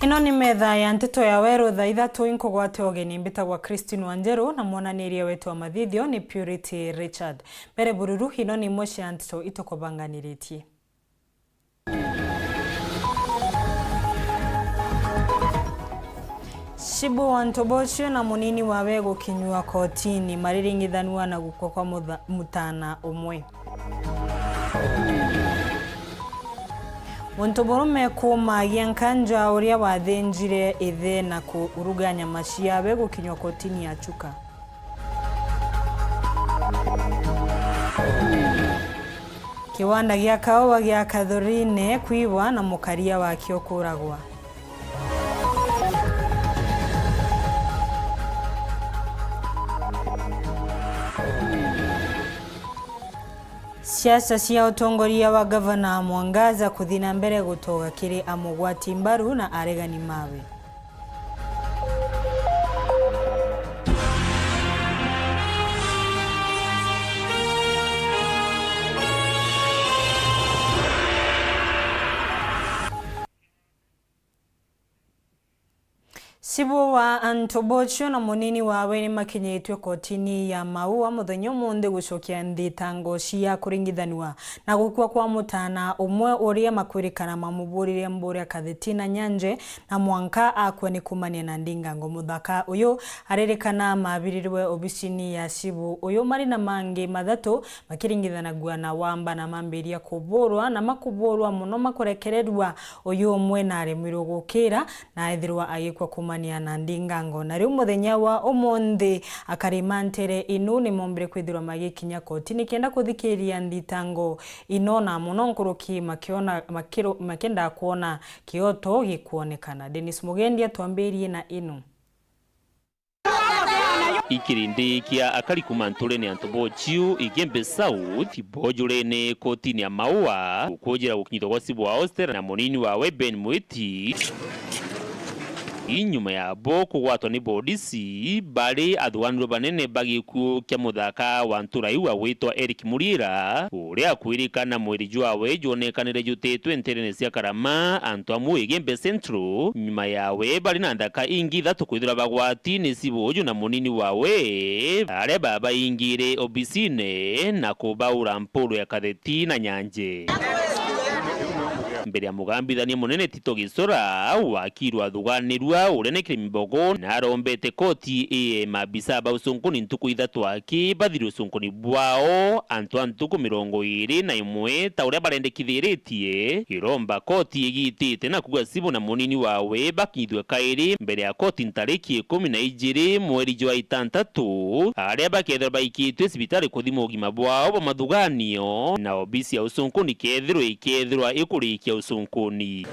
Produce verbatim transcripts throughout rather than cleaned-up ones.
Ino ni metha ya nteto ya weru thaa ithatu, inkugwate ugeni. Mbitagwa Christine Wanjeru na mwananiria wetu wa mathithio ni Purity Richard. Mbere bururu, ino ni imwe cia nteto itukubanganiritie. Cibu wa Ntobochio na munini wawe gukinyua kotini, mariringithanua na gukua kwa mutha-, mutana umwe. Muntu murume kuumagia nkanja uria wathinjire ithe na kuruga nyama ciawe gukinyua kotini ya Chuka. Kiwanda gia kaua gia Kathurine kwibwa na mukaria wakio kuragwa. Siasa cia utongoria wa Gavana Mwangaza kuthi na mbere gutoga kiri amugwati mbaru na aregani mawe. Cibu wa Ntobochio na munini wawe ni makinyitue kotini ya Maua muthenya umunthi gucokia nthitango cia kuringithanua na gukua kwa mutana umwe uria makwirikana mamuburire mburi ya Katheti na Nyanje, na mwanka akua ni kumania na ndingango. Muthaka uyu aririkana mabirirwe obisini ya cibu uyu mari na mangi mathatu makiringithanagua na wamba na mambiria kuburwa na makuburwa muno makurekererua. Uyu umwe naremirwe gukira na ethirwa agikua kumania na ndingango. Na riu muthenya wa umunthi, akari ma ntere inu ni mombire kwithirwa magikinya koti nikenda kuthikiria nthitango ino, na muno nkuruki makiona, makiru-, makiendaa kuona kioto gikuonekana. Dennis Mugendi atwambirie na inu. Ikirindi kia akari kuma nturene ya Ntobochio, Igembe South, bojurene kotini ya Maua, gukujira gukinyithwa gwa cibu wa Austria na munini wawe Ben Mwiti. Inyuma ya bo kugwatwa ni bodisi, bari athuganirwe banene ba gikuo kia muthaka wa ntura iu wa gwitwa Eric Muriira, uria akwirikana mwiri jwawe jwonekanire jutitwe nterene cia Karama, antu amwe Igembe Central. Nyuma yawe, bari na nthaka ingi ithatu kwithirwa bagwati ni cibu uju na munini wawe, aria babaingire obisine na kubaura mpuru ya Katheti na Nyanje. Mbere ya mugambithania munene Tito Gisora, wakiri athuganirua uria ni Kirimi Mbogo, narombete koti ii maabisa ba ucunkuni ntuku ithatu aki bathire ucunkuni bwao antu a ntuku mirongo iiri na imwe ta uria barendekithiritie. Iromba koti igitite na kuuga cibu na munini wawe bakinyithue kairi mbere ya koti ntariki ikumi na ijiri mweri jwa itantatu, aria bakethirwa baikitwe cibitari kuthimwa ugima bwao bwa mathuganio, na obisi ya ucunkuni kethirwa ikethirwa ikurikia ucunkuni.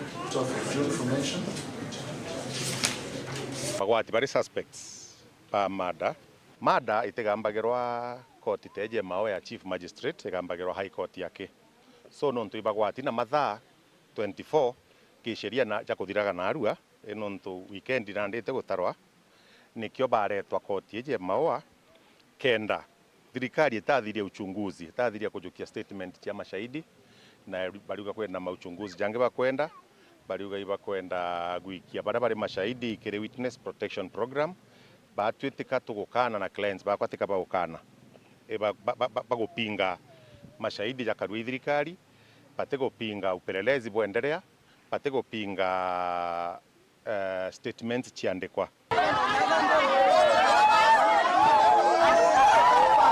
Bagwati bari suspects ba murder. Murder itigambagirwa koti teje mao ya Chief Magistrate, igambagirwa High Court yake. So, nontu ibagwati na mathaa twenty-four kisheria na ja kuthiraga narua, i nontu weekend nandite gutarwa, nikio baretwa koti iji ya Maua, kenda thirikari itathiria uchunguzi, itathiria kujukia statement cia mashahidi, na bariuga kwina mauchunguzi jangi bakwenda, bariuga ibakwenda gwikia baria bari mashahidi kiri Witness Protection Program, batwitika tugukana na clients bakwa tika bagukana. E, ba-, ba-, ba-, ba-, bagupinga mashahidi jakarua i thirikari, batigupinga upelelezi bwenderea, batigupinga, eh, statements ciandikwa.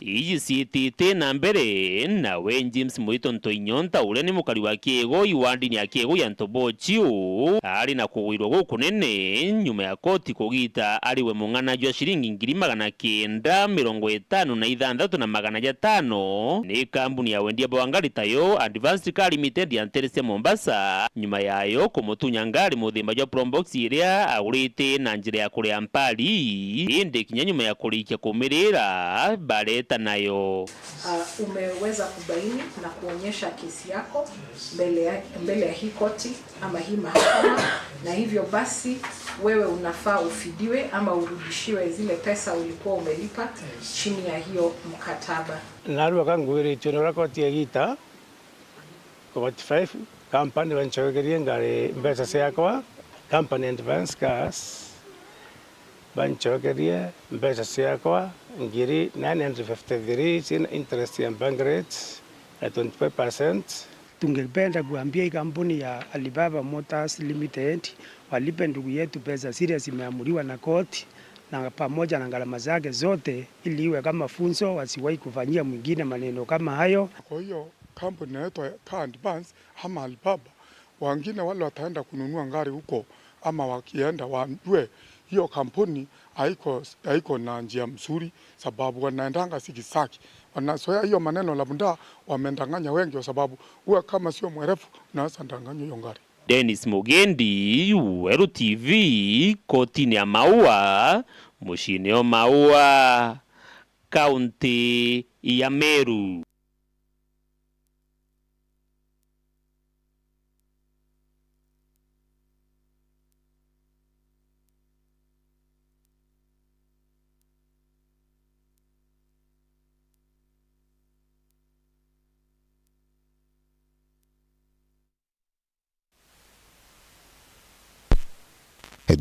Iji ciitite na mbere, nawe James Mwito Ntoinyonta, uria ni mukari wa Kiego, iwandini ya Kiego ya Ntobochio, ari na kugwirwa gukunene nyuma ya koti kugita ari we mung'ana jwa ciringi ngiri magana kenda mirongo itano na ithanthatu na magana jatano ni kambuni ya wendia bwa ngari tayo Advanced Car Limited ya ntere cia Mombasa, nyuma yayo kumutunya ngari muthemba jwa Probox iria agurite na njira ya kuria mpari, indi kinya nyuma ya kurikia kumirira, bareta nayo. Ah, umeweza kubaini na kuonyesha kesi yako mbele ya, mbele ya hii koti ama hii mahakama, na hivyo basi wewe unafaa ufidiwe ama urudishiwe zile pesa ulikuwa umelipa chini ya hiyo mkataba. Narua ka ngwiritue ni uria koti ya igita, forty-five, company bancokerie ngari mbeca ciakwa, Company advance cash, banchokerie mbeca ciakwa ngiri nine hundred fifty-three ciina interest ya bank rates ya twenty-five percent. Tungependa kuambia hii kampuni ya Alibaba Motors Limited walipe ndugu yetu pesa zile zimeamuliwa na koti na pamoja na gharama zake zote, ili iwe kama funzo, wasiwahi kufanyia mwingine maneno kama hayo. Kwa hiyo kampuni inaitwa Car Advance ama Alibaba, wengine wale wataenda kununua gari huko ama wakienda, wajue hiyo kampuni haiko, haiko na njia mzuri, sababu wanaendanga sikisaki. Wanazoea hiyo maneno, labda wamedanganya wengi, kwa sababu huwa kama sio mwerevu, unaweza danganywa hiyo gari. Dennis Mugendi, Weru T V, kotini ya Maua, muciini o Maua, kaunti ya Meru.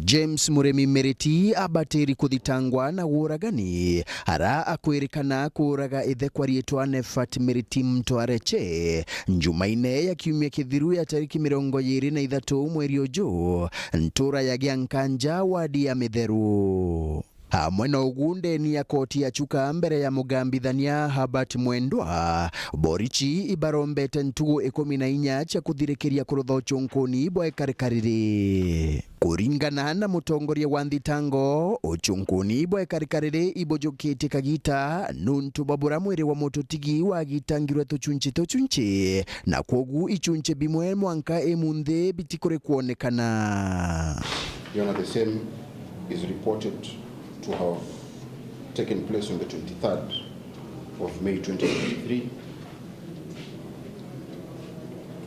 James Murimi Miriti abatiri kuthitangwa na uragani, ara akwirikana kuuraga ithe kwa riitwa Nefat Miriti Mtwareche, Njumaine ya kiumia kithiru ya tariki mirongo iiri na ithatu mweri uju, ntura ya Giankanja, wadi ya Mitheru. Amwe na ugu, ndeni ya koti ya Chuka mbere ya mugambithania Herbert Mwendwa, borichi ibarombete ntugu ikumi na inya cia kuthirikiria kurutha uchunkuni bwa ikarikariri. Kuringana na mutongoria wa nthitango, uchunkuni bwa ikarikariri ibujukitie kagita nuntu bwa bura mwiri wa mututigi wagitangirwe tuchunchi tuchunchi, na kwogu ichunchi bimwe mwanka imunthi bitikuri kwonekana. Your Honor, the same is reported to have taken place on the twenty-third of May twenty twenty-three.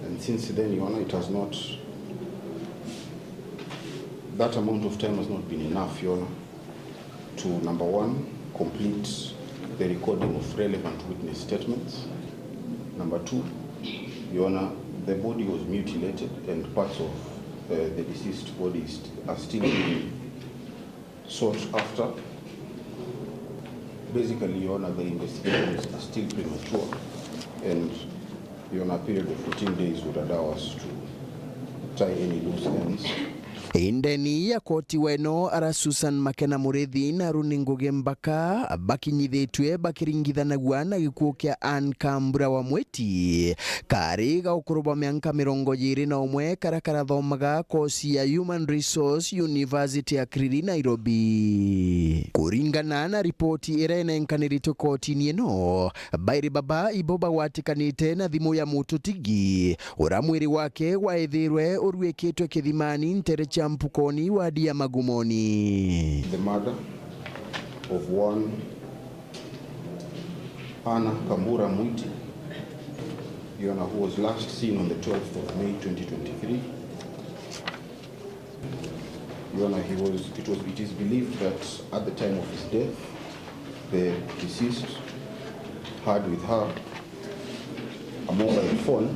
And since then, Your Honor, it has not, that amount of time has not been enough, Your Honor, to, number one, complete the recording of relevant witness statements. Number two, Your Honor, the body was mutilated and parts of, uh, the deceased body is st-, are still being sought after. Basically, Your Honor, the investigations are still premature and, Your Honor, a period of fourteen days would allow us to tie any loose ends. Indeni ya koti weno ara Susan Makena Murithi na Runi Ngugi Mbaka bakinyithitue bakiringithanagua na gikuu kia Anne Kambura wa Mwiti, kari ga ukuru bwa mianka mirongo iiri na umwe, kara karathomaga kosi ya Human Resource, University ya Kiriri, Nairobi. Kuringana na ripoti iria inenkaniritwe kotini ino, bairi baba ibo bagwatikanite na thimu ya mututigi, uria mwiri wake waithirwe uruikitwe kithimani ntere cia Mpukoni, wadi ya Magumoni. The murder of one Anna Kambura Mwiti, Your Honor, who was last seen on the twelfth of May twenty twenty-three. Your Honor, he was, it was, it is believed that at the time of his death, the deceased had with her a mobile phone,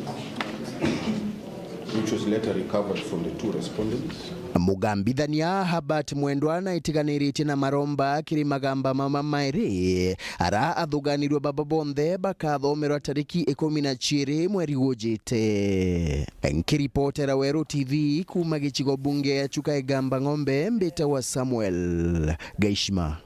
which was later recovered from the two respondents. Mugambithania Herbert Mwendwa naitiganiritie na maromba kiri magamba mama mairi, ara athuganirwe baba bonthe bakathomerwa tariki ikumi na ciiri mweri gujite. Nkiripotera Weru T V kuuma gicigo bunge ya Chuka Igamba Ng'ombe, mbitagwa Samuel Gaishima.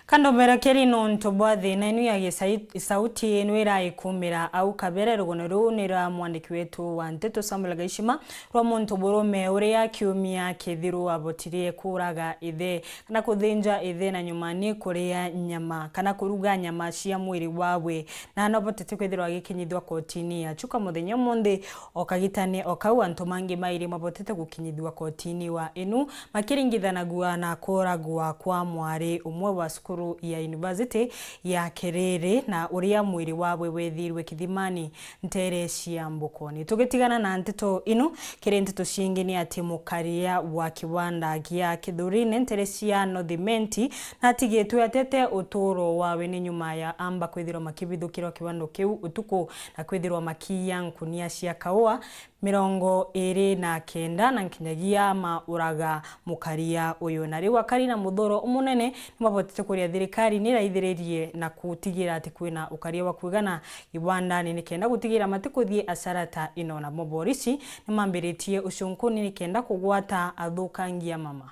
Kando mberekeri nontu bwa thina inu ya gisai-, sauti inu iraikumira au kabere, rugano ruu ni rwa mwandiki wetu wa nteto Samuel Gaishima, rwa muntu burume uria kiumia kithiru abotirie kuuraga ithe, kana kuthinja ithe na nyuma ni kuria nyama, kana kuruga nyama cia mwiri wawe, na nobotete kwithirwa agikinyithua kotini ya Chuka muthenya umunthi. O kagitani o kau, antu mangi mairi mabotete gukinyithua kotini wa inu, makiringithanagua na kuuragwa kwa mwari umwe wa cukuru ya University ya Kiriri, na uria mwiri wawe wethirwe kithimani ntere cia Mbukoni. Tugitigana na nteto inu, kiri nteto cingi ni ati mukaria wa kiwanda gia Kithurine ntere cia North Imenti natigitwe atete uturo wawe ni nyuma ya amba kwithirwa makibithukirwa kiwanda kiu utuku na kwithirwa makiiya nkunia cia kaua mirongo iri na kenda na nkinyagia mauraga mukaria uyu. Na riu akari na muthuro umunene nimabotete kuria thirikari niraithiririe na gutigira ati kwina ukaria wa kwigana iwandani nikenda gutigira matikuthii asara ta ino. Namo borisi nimambiritie ucunkuni nikenda kugwata athukangia mama.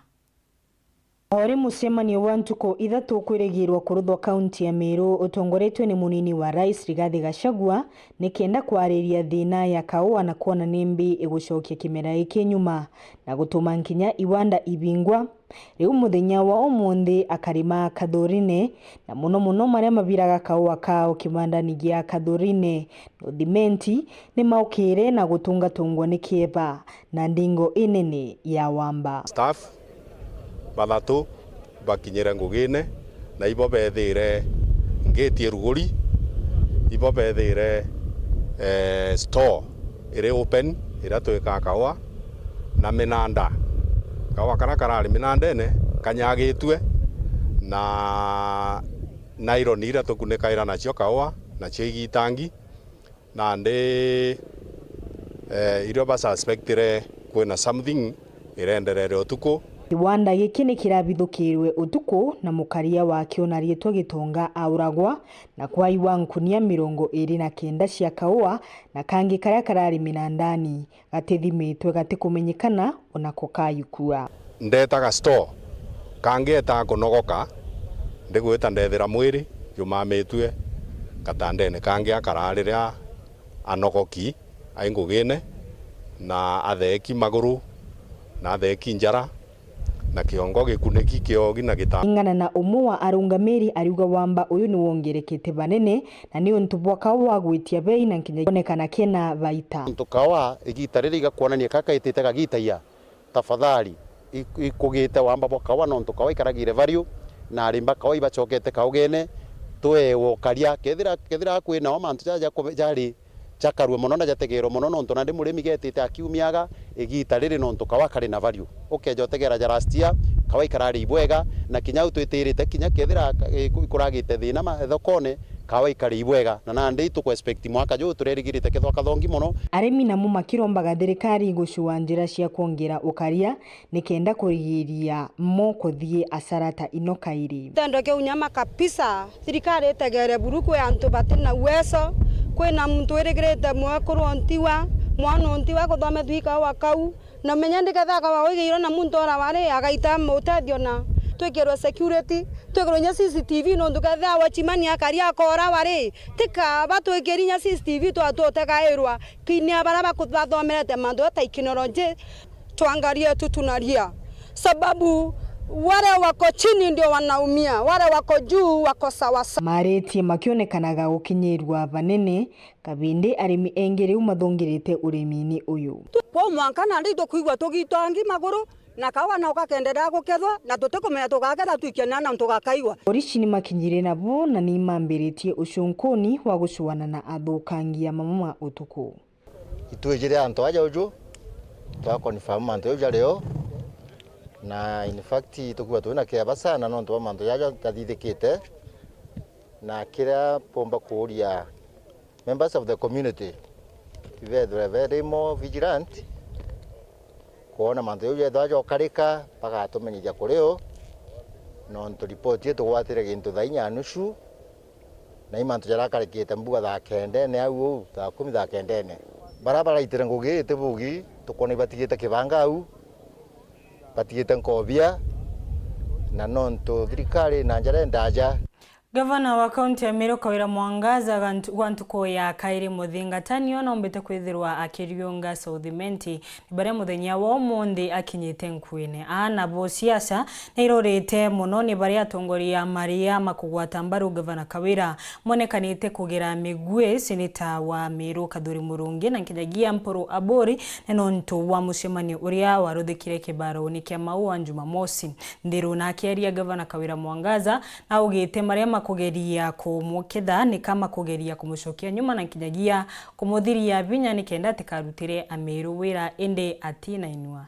Ori mucemanio wa ntuku ithatu kwirigirwa kuruthwa kaunti ya Meru utongoretwe ni munini wa rais Rigathi Gachagua, nikenda kwariria thina ya kaua na kwona nimbi igucokia kimera giki nyuma na gutuma nkinya iwanda ibingwa. Riu muthenya wa umunthi akari ma Kathurine, na muno muno maria mabiraga kaua kao kiwandani gia Kathurine North Imenti, nimaukire na gutungatungwa ni kieba na ndingo inene ya wamba. Staff bathatu bakinyire ngugine, na ibo bethire ngeti iruguri, ibo bethire, eh, store iri open iria twikaa kaua na minanda. Kaua karia karari minandene kanyagitue na nylon iria tukunikaira nacio kaua, nacio igitangi. Nandi, eh, irio basuspectire kwina something irenderere utuku. Kiwanda giki ni kirabithukirwe utuku na mukaria wakio na riitwa Gitonga auragwa na kwaiwa nkunia mirongo iri na kenda cia kaua na kangi karia karari minandani gatithimitwe gatikumenyekana onako kayukua. Ndetaga store, kangeeta kunogoka, ndigwita ndethira mwiri jumamitue gatandene kangi akara riria anogoki ai ngugine, na atheeki maguru, na atheeki njara, na kiongo gikuniki kiogi na gita. Ringana na umwe wa arungamiri, ariuga wamba uyu ni wongerekete banene, na ni untu bwa kaua wa gwitia bei na nkinya kuonekana kena baita. Untu kaua igita riri igakwonania kaka itite gagitaia, tafadhali, i-, ikugite wamba bwa kaua, nontu kaua ikaragire value, na arimi ba kaua ibacokete kaugene, twewe ukaria. Kethira, kethira kwinao mantu jaja jaku-, jari jakarue mono na jategerwe mono, nontu nandi murimi getite akiumiaga igita riri, nontu kaua kari na value. Ukeja utegera ja last year, kaua ikarari ibwega, na kinya au twitirite kinya kethira ka-, iku-, ikuragite thina ma-, thokone, kaua ikari ibwega, na nandi ituku expect mwaka juju turerigirite kethwa kathongi mono. Arimi namo makirombaga thirikari gucua njira cia kwongera ukaria nikenda kurigiria mo kuthii asara ta ino kairi. Tendo kiu nyama kabisa, thirikari itegere buru kwi antu batina uwezo, kwina muntu wirigirite mwekuru ontiwa, mwana ontiwa kuthomethua ikaua kau, na menya ndikethira kaua igeirwe na muntu ora wari agaita utethio na twikirwe security, twikirwe inya C C T V, nontu kethira watchman akari akorawa ri, tika batwikiri inya C C T V twatwa utegairwa. Kinya baria baku-, bathomerete mantu ja technology, tuangalie tu tunalia. Sababu wale wako chini ndio wanaumia, wale wako juu wako sawa sawa. Maritie makionekanaga gukinyirua banene, kabindi arimi engi riu mathungirite urimini uyu. Kwa mwanka nandi tukwigua tugitangi maguru, na kaua nao gakenderea gukethwa, na tutikumenya tugaketha twikia na nontu gakaigwa. Borici ni makinyire nabo na ni mambiritie ucunkuni wa gucuana na athukangia mama ma utuku. Itwijire antu aja uju, twa confirm mantu jau jari o, na in fact tukuga twina kiaba sana nontu bwa mantu jaja jathithikite, na kiria mpumba kuuria members of the community, ibethire very more vigilant, kwona mantu jau jethwa jokarika, bagatumenyithia kuri u, nontu ripoti itugwatire gintu thaa inya na nusu, na i mantu jarakarikite mbuga thaa kendene au uu, thaa kumi thaa kendene. Bara baraitire ngugi iti bugi, tukwona ibatigite kibanga au, batigite nkobia, na nontu thirikari na njara indaja. Gavana wa kaunti ya Meru Kawira Mwangaza gantu-, gwa ntuku ya kairi muthingatanio noombite kwithirwa akiriunga South Imenti ni baria muthenya wa umunthi akinyite nkuine. Aa nabo siasa nairorete mono ni baria atongoria maria makugwata mbaru Gavana Kawira monekanite kugira migwi. Seneta wa Meru Kathuri Murungi na nkinyagia Mpuru Aburi ni nontu wa mucemanio uria waruthikire kibaroni kia Maua Jumamosi. Nthiru na akiaria Gavana Kawira Mwangaza naugite maria makugeria kumukitha ni ka makugeria kumucokia nyuma na nkinyagia kumuthiria vinya nikenda atikarutire Ameru wira indi atinainua.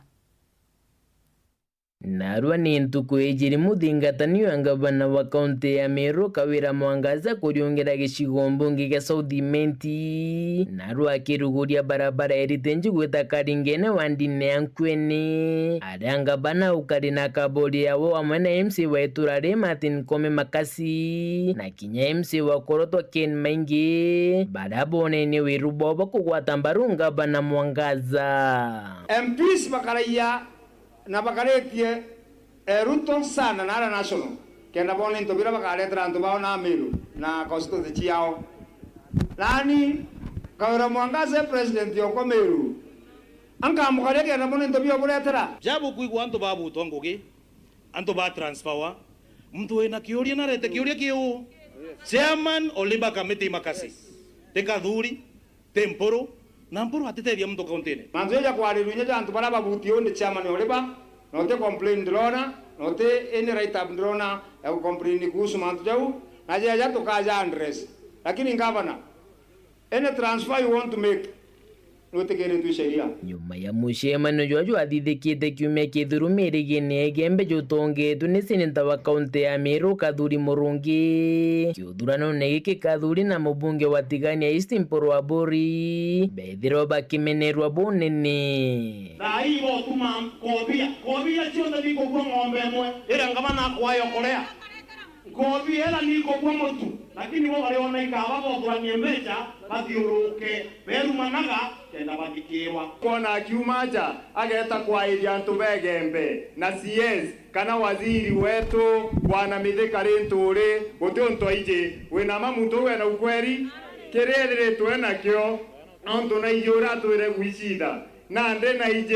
Narua ni ntuku ijiri muthingatanio ya ngavana wa kaunti ya Meru Kawira Mwangaza kuriungira gicigo mbunge gia South Imenti. Narua akiruguria barabara erite nji gwita Karingene wandine ya Nkuene, aria ngavana ukari na kaburi yawe amwe na M C A wa itura ri Martin Koome Makasi na kinya M C A wa Korotwa Ken Maingi, baria bonenie wiru bwao bwa kugwata mbaru ngavana Mwangaza. M Ps bakaraia na bakaritie, eh, Ruto sana na aria National, kenda boona into biria bakaretera antu bao na Meru na constituency ciao. Nani Kawira Mwangaza e president yokwa Meru, ankamukaria kenda boona into bio buretera. Ja bukwigua antu babutwa ngugi, antu ba transferwa, muntu wina kiuria narete kiuria kiu. Chairman o Labour Committee Makasi, ti Kathuri, ti Mpuru, na Mpuru atitethia muntu kauntine. Mantu jaja kwarirua inya ja antu baria babuti undi chairman o Labour, na uti complain ndirona, na uti any write up ndirona ya gucomplain kuhusu mantu jau, na jaja tukaja address. Lakini ngavana, any transfer you want to make, nutikiritwe sheria. Nyuma ya mucemanio jwa jwathithikite kiumia kithiru mirigine ya Igembe jutongetwe ni seneta wa kaunti ya Meru Kathuri Murungi, kiuthuranone giki Kathuri na mubunge wa Tigania East Mpuru Aburi bethirwa bakimenerwa bunene. Thaa ii botuma nkobia, nkobia cionthe nikugua ng'ombe imwe, ira ngavana akwayo kuria. Nkobi ela nikobua mutu, lakini bo bariona ikaba bothuranie mbeca, bathiuruke, berumanaga, kenda bathikirwa. Kwona akiuma aja, ageta kwairia antu begembe, na C S, kana waziri wetu, bwana Mithika Linturi, guti untu aiji, wina ma muntu uu ena ukweri? Kiria ethiritwe nakio, nontu naiji uria atwire gwicitha. Nandi naiji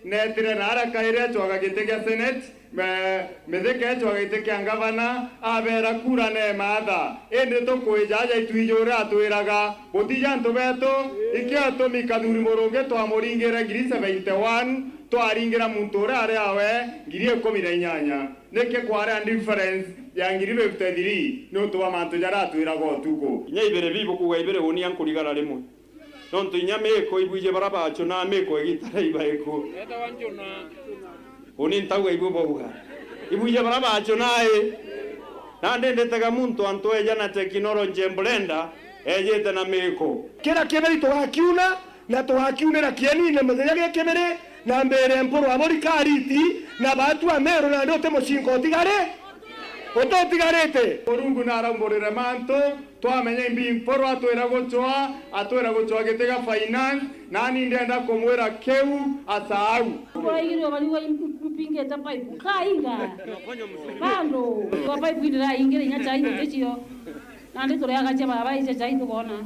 netire na ara kairi acwaga giti gia Senate, me-, Mithika ecwaga giti kia ngavana, abera kura ne maatha. Indi tukwija aja itwiji uria atwiraga, butija antu betu, ikio atumi Kathuri Murungi twamuringire ngiri seventy one, twaringira muntu uria ari awe ngiri ikumi na inyanya. Niki kwari a difference ya ngiri fifty three niuntu bwa mantu jaria atwiraga utuku? Inya ibiri bibu kuuga ibiri unia nkurigara rimwe. Nontu inya miiko ibwije bara bachunaa miiko igiita ria ibaeku. Uni ntauga ibwe bauga. Ibwije bara bachunaa i. Nandi nditega muntu antu eja na technology blender, ejite na miiko. Kira kibiri tugakiuna, na tugakiunira kienine muthenya gi kibiri, na mbere Mpuru Aburi kariti, na batu a Meru nandi uti mucinga utigari, uti utigarite. Murungu naraumburire mantu, twamenya imbi Mpuru atwira gucwa, atwira gucwa giti gia finance, nani ndienda kumwira kiu asaau. Twaigirwe barigwa impingite pipe, kainga. Bando, twa pipe indiraingire inya chai tuticio. Nandi turiagacia barabara icio chai tukona.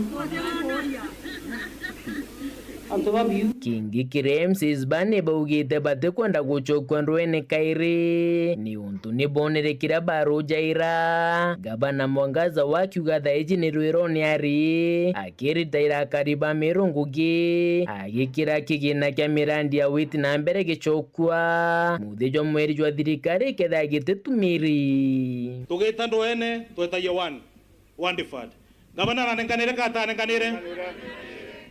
Antu babiu. Kingi kiria M Cs bani baugite batikwenda gucokua ndwene kairi, ni untu ni bonere kiria barujaira. Gavana Mwangaza wakiuga thaa iji ni rwirone ari, akiritaira akari ba Meru ngugi, agikira kigina kia mirandi ya witi na mbere gicokua. Muthia jwa mweri jwa thirikari kethira gititumiri. Tugita ndwene, twetagia one. Wandiford. Gavana nanenkanire kana atanenkanire?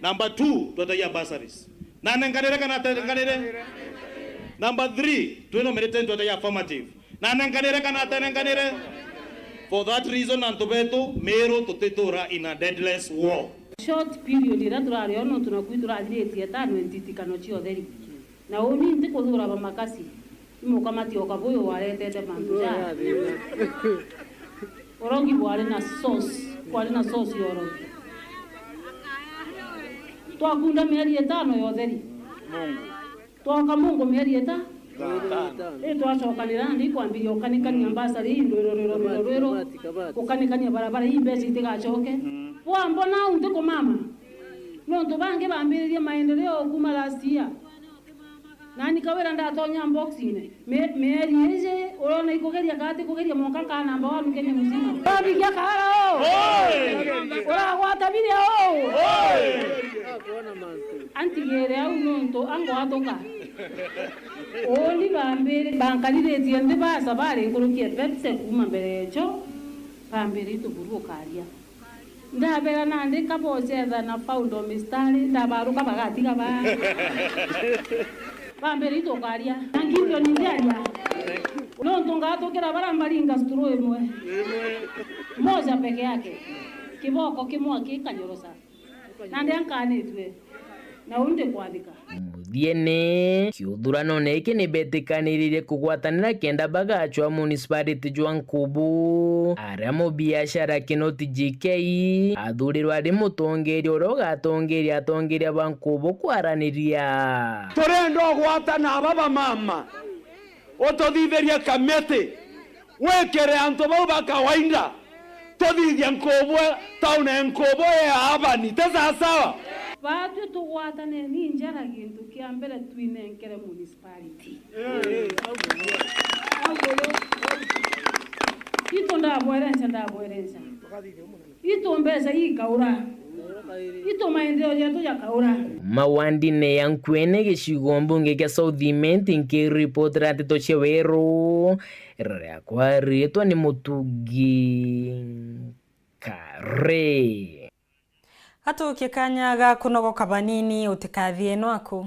Number two, twetagia bursaries. Nanenkanire kana atanenkanire? Number three, twinomerete twetagia affirmative. Nanenkanire kana atanenkanire? For that reason, antu betu, Meru tutitura in a deadless war. Short period iria turari o nontu naku iturathiritie etano ntitikano cia utheri. Na uni ntikuthura ba Makasi, ni mukamati o Kabuyu waretete mantu ja. Urogi bwari na source, kwari na source ya urogi. Twakunda mieri itano ya utheri. Twoka Mungu mieri ita. Ii twacokanira nandi ikwambiria ukanikania mbasari ii ndwiro rwiro rwiro rwiro, ukanikania barabara ii mbeca itigacoke. Bwambona au ntikumama. Nontu bangi bambiririe maendeleo kuuma last year. Nani kawira ndatonya boxing-ine. Me-, mieri iji, urona ikugeria kana tikugeria, mwanka nkaa number one Kenya mzima. Wabikia Kaara o! Uragwata biria o! Antigire au nontu angwatuka. Uuni bambiri-, bankariritie nthi basa bari nkuruki ya Pepsi kuuma mbere echo, bambiri ituburu ukaria. Ndabera nandi kabocetha na faundo mistari, ndabaruka bagatiga ba. Bambere itukaria. Na Gideon ndiaria. Nontu ngatukira bara mbaringa sturu imwe. Moja peke yake. Kiboko kimwe akikanyorosa. Nandi ankanitue. Na undi kwathika. Muthiene, kiuthuranone giki ni betikaniririe kugwatanira kenda bagacwa municipality jwa Nkubu. Aria mubiashara Kinoti G K athurirwe ari mutongeria uria ugatongeria atongeria ba Nkubu kwaraniria. Turenda ugwatana aba bamama, ututhithirie kamiti. Wikire antu bau ba kawaida, tuthithie Nkubu, taune Nkubu ya abani, ti sawasawa? Baatwi tugwatane ni njara gintu kia mbere twinenkere municipality. Itu ndabwerenca, ndabwerenca. Itu mbeca ikaura. Itu maendeleo jetu jakaura. Mawandine ya Nkwene gicigo mbunge kia South Imenti nkiripotera nteto cia weru. Riakwa riitwa ni Mutugi Kare. Gatukie kanya ga kunogoka banini, utikathie nwaku.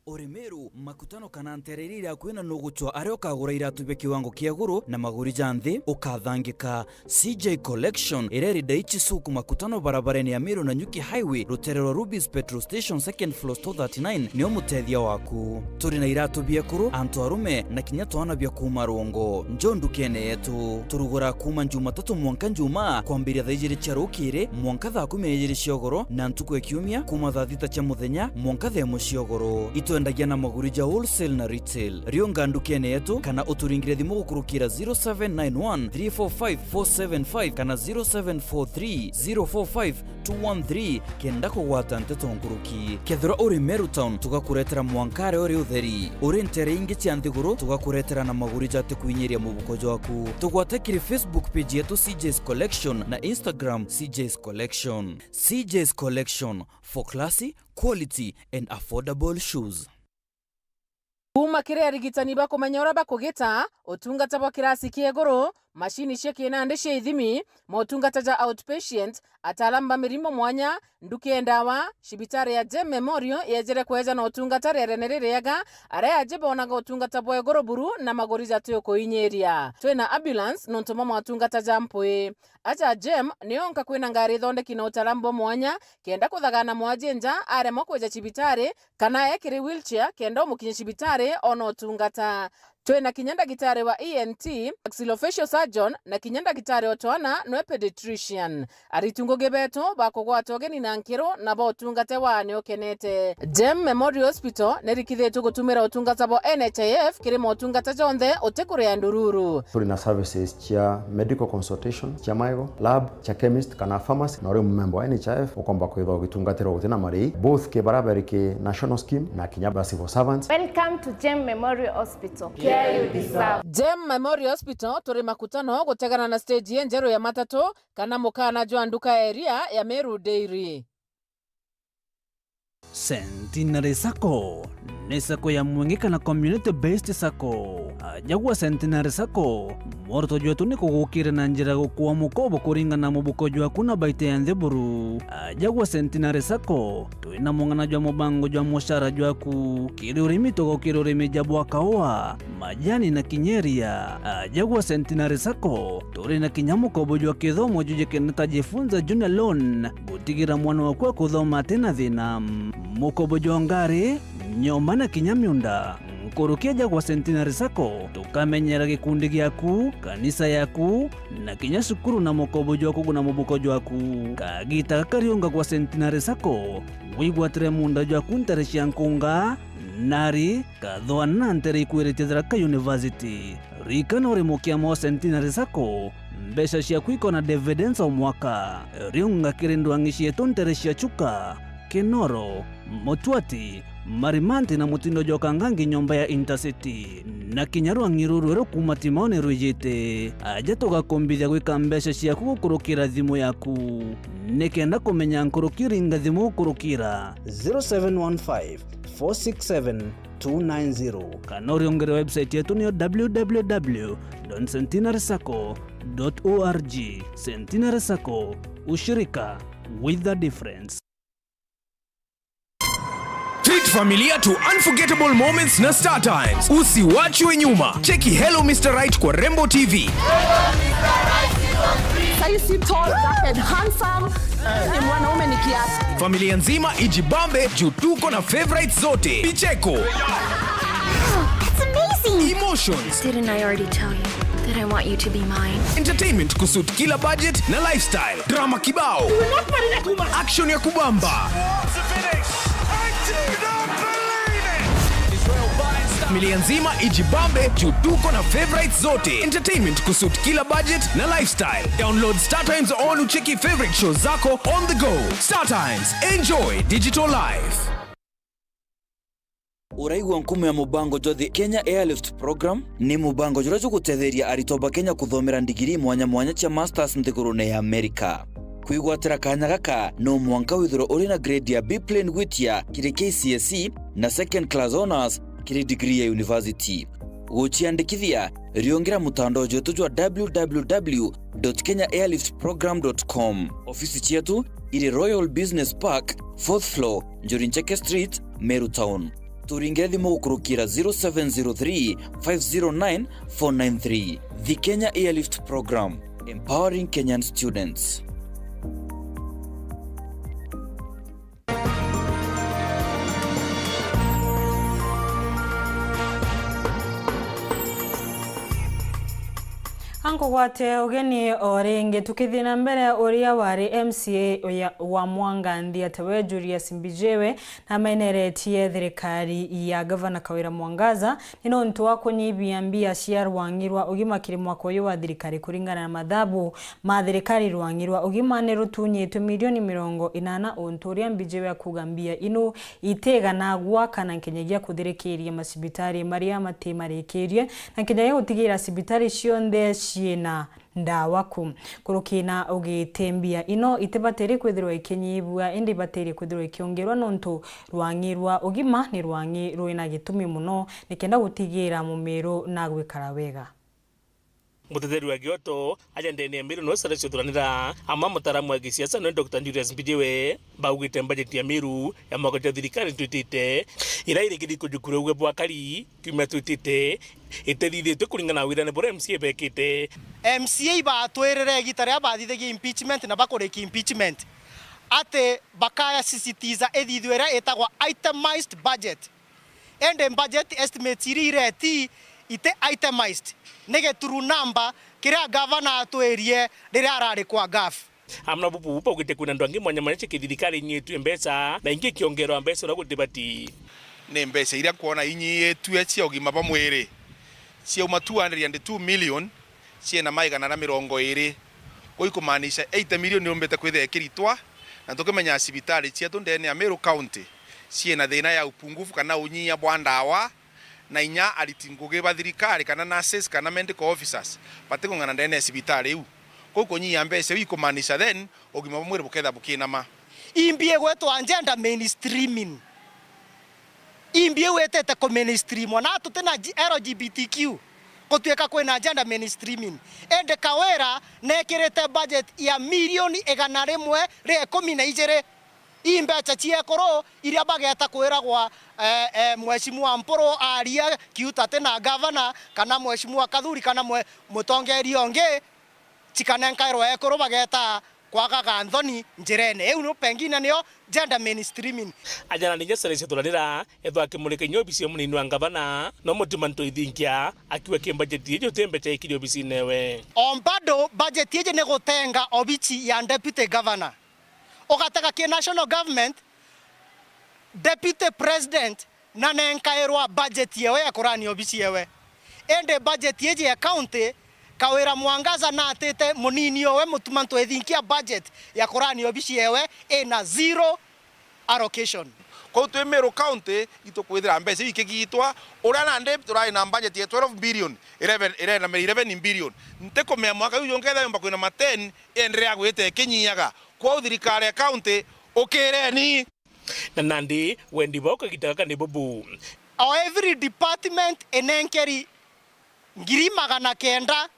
Uri Meru, makutano kana nteere iria iri akui na nugucwa aria ukagura iratu bia kiwango kia iguru na maguri ja nthi, ukathangika. C J Collection, iria iri Daiichi Souq Makutano, barabarene ya Meru Nanyuki Highway, rutere rwa Ruby's Petrol Station, second floor, store thirty-nine, nio mutethia waku. Turi na iratu bia ekuru, antu arume, na kinya twana bia kuuma rungu. Njoo ndukene yetu. Turugura kuuma Jumatatu mwanka Njumaa, kwambiria thaa ijiri cia rukiri mwanka thaa kumi na ijiri cia ugoro, na ntuku ya kiumia kuuma thaa thita cia muthenya mwanka thaa imwe cia ugoro. Itwendagia na maguri ja wholesale na retail. Riunga ndukene yetu kana uturingire thimu gukurukira zero seven nine one three four five four seven five kana zero seven four three zero four five two one three kenda kugwata nteto nkuruki. Kethirwa uri Meru Town, tugakuretera mwanka aria uri utheri. Uri nteere ingi cia nthiguru, tugakuretera na maguri jatikuinyiria mubuko jwaku. Tugwate kiri Facebook page yetu C J's Collection na Instagram C J's Collection. C J's Collection, for classy, quality and affordable shoes. Kuuma kiri arigitani ba kumenya uria bakugita, utungata bwa kirasi kia iguru, macini cia kinandi cia ithimi, motungata ja outpatient, ataalamu ba mirimo mwanya, nduki ya ndawa, cibitari ya Jem Memorial yejere kweja na utungata riarene ririega, aria aji bonaga utungata bwa iguru buru na maguri jati ukuinyiria. Twina ambulance nontu bwa motungata ja mpwi. Aja Jem nionka kwina ngari ithondeki na utaalamu bwa mwanya, kenda kuthagana mwaji nja aremwa kweja cibitari, kana ekiri wheelchair kenda umukinyia cibitari ona utungata. Twina kinya ndagitari wa E N T, maxillofacial surgeon, na kinya ndagitari o twana nwe pediatrician. Aritu ngugi betu bakugwata ugeni na nkiru na ba utungate wa ni ukenete. Jem Memorial Hospital nirikithitwe gutumira utungata bwa N H I F kiri motungata jonthe utikuria ndururu. Turi na services cia medical consultation, cia maego, lab, cia chemist kana pharmacy, na uri mumemba wa N H I F ukomba kwithwa ugitungatirwa guti na marei, both ki bara bari ki national scheme na kinya ba civil servants. Welcome to Jem Memorial Hospital. Care you deserve. Jem Memorial Hospital turi Makutano gutegana na stage injeru ya matatu kana mukana jwa nduka area ya Meru Dairy. Centenary Sacco ni sacco ya mwengi kana community based sacco. Aja gwa Centenary Sacco, mworoto jwetu ni kugukira na njira ya gukua mukobo kuringana na mubuko jwaku na baita ya nthi buru. Aja gwa Centenary Sacco, twina mung'ana jwa mubango jwa mucara jwaku. Kiri urimi, tugukira urimi ja bwa kaua, majani na kinya iria. Aja gwa Centenary Sacco, turi na kinya mukobo jwa kithomo jujikene ta Jifunza Junior Loan, gutigira mwana waku akuthoma ati na thina. Mukobo jwa ngari, nyomba na kinya miunda. Nkuruki aja gwa Centenary Sacco, tukamenyera gikundi giaku, kanisa yaku, na kinya cukuru na mukobo jwa kuguna mubuko jwaku. Kagita gaka riunga gwa Centenary Sacco, wigwatire munda jwaku ntare cia nkunga, Nari, kathwana na ntere ikwiritie Tharaka University. Ririkana uri mukiama wa Centenary Sacco, mbeca ciaku ikona dividends o mwaka. Riunga kiri ndwang'i cietu ntere cia Chuka, Kinoro, Mutwati, Marimanti na mutindo jwa Kangangi nyomba ya Intercity. Na kinya rwang'i ruru rweru kuuma Timaoni rwijite. Aja tugakumbithia gwika mbeca ciaku gukurukira thimu yaku. Nikenda kumenya nkuruki ringa thimu gukurukira zero seven one five, four six seven, two nine zero. Kana uriungire website yetu niyo w w w dot centenary sacco dot org. Centenary Sacco, ushirika with the difference. Treat familia to unforgettable moments na Star Times. Usiwachwe nyuma. Cheki Hello Mister Right kwa Rembo T V. Sasa si tall, dark and handsome. Ni mwanaume ni kiasi. Familia nzima ijibambe juu tuko na favorites zote. Vicheko. That's amazing. Emotions. Didn't I already tell you that I want you to be mine? Entertainment kusuit kila budget na lifestyle. Drama kibao. Action ya kubamba. Familia nzima ijibambe juu tuko na favorites zote. Entertainment kusuit kila budget na lifestyle. Download Star Times on ucheki favorite shows zako on the go. Star Times, enjoy digital life. Uraigua nkumo ya mubango jwa The Kenya Airlift Program? Ni mubango juria jugutetheria aritwa ba Kenya kuthomera ndigiri mwanya mwanya cia masters nthigurune ya Amerika. Kwigwatira kanya gaka, no mwanka withirwe uri na grade ya B plain gwitia kiri K C S E na second class honours kiri degree ya university. Guciandikithia, riungira mutandao jwetu jwa w w w dot kenya airlift program dot com. Ofisi cietu iri Royal Business Park, fourth floor, Njuri Ncheke Street, Meru Town. Turingire thimu gukurukira zero seven zero three, five zero nine, four nine three. The Kenya Airlift Program, empowering Kenyan students. Ankugwate ugeni o ringi, tukithii na mbere, uria wari M C A ya, wa Mwanganthi, atawe Julius Mbijiwe, nameneretie thirikari ya Gavana Kawira Mwangaza ni nontu wa kunyibia mbia cia rwang'i rwa ugima kiri mwaka uyu wa thirikari. Kuringana na mathabu ma thirikari, rwang'i rwa ugima ni rutunyitwe milioni mirongo inana, untu uria Mbijiwe akuga mbia inu itigana gwaka na nkinyagia kuthirikiria macibitari maria mati marikirie, na nkinyagia gutigira cibitari cionthe ciina ndawa ku. Kuruki na ugite, mbia ino itibatiri kwithirwa ikinyibua, indi ibatirie kwithirwa ikiongerwa, nontu rwang'i rwa ugima ni rwang'i rwina gitumi mono nikenda gutigira mumiru na gwikara wega. Muteteri wa Gioto aja ndene ya Miru niwe Celestine Thuranira, ama mutaaramu wa gisiasa niwe Doctor Julius Mbijiwe, baugite mbajeti ya Miru ya mwaka jwa thirikari twitite, iria irigiri kujukuria uwe bwa kari kiumia twitite, itethithitue kuringana na wirane buria M C A bekite. M C A ibatwirire igita riria bathithagia impeachment na bakurikia impeachment, ati bakaya sisitiza ithithue iria itagwa itemized budget. Indi budget estimates iria ireti iti itemized, ni gituru namba kiria gavana atwirie riria arari kwa gaf. Amwe na bubu baugite kwina andu angi mwanya mwanya cia kithirikari inyitue mbeca, na ingi ikiongerwa mbeca uria gutibati. Ni mbeca iria nkwona inyitue cia ugima bwa mwiri, ciauma two hundred and two million, ciina maigana na mirongo iri. Kuu ikumaanisha eighty million iumbite kwithia ikiritwa, na tukimenya cibitari cietu ndene ya Meru County ciina thina ya upungufu kana unyia bwa ndawa, na inya ariti ngugi ba thirikari kana nurses kana medical officers batikung'ana ndene ya cibitari iu. Kuu kunyia mbeca iu ikumaanisha then ugima bwa mwiri buketha bukinama. Imbi igwitwa gender mainstreaming. Imbi iu itite ku mainstreamwa, na tutina G-, L G B T Q, gutuika kwina gender mainstreaming. Indi Kawira nekirite budget ya milioni igana rimwe ria ikumi na ijiri. Ii mbeca cia ekuru iria bageta kwiragwa, eh, eh, Mheshimiwa Mpuru aria kiuta ati na gavana, kana Mheshimiwa Kathuri, kana mwe-, mutongeria ungi, cikanenkairwa ekuru bageta kwagaga nthoni njirene. Iu ni pengine nio gender mainstreaming. Ajana ninja Celestine Thuranira, ethwa akimurika inya obisi ya munini wa ngavana, no Mutima Ntoithinkia akiuga ki mbajeti iji uti mbeca ikiri obisine ewe. O bado budget iji ni gutenga obici ya deputy governor. Ugatega ki national government, deputy president Na nenkairwa budget yewe ya kurani obisi yewe. Indi budget iji ya county, Kawira Mwangaza natite munini owe Mutuma Ntwethinkia budget ya kurani obisi yewe ina zero allocation. Kwou twi Meru County itukwithira mbeca iu ikigitwa, uria nandi turari na budget ya twelve billion, eleven, eleven billion. Ntikumenya mwaka uyu jungethira yumba kwina ma ten, enderea gwita ikinyiaga. Kwou thirikari ya county, ukireni. Na nandi wendi bwao kagita gaka ni bubu. O every department enenkeri ngiri magana kenda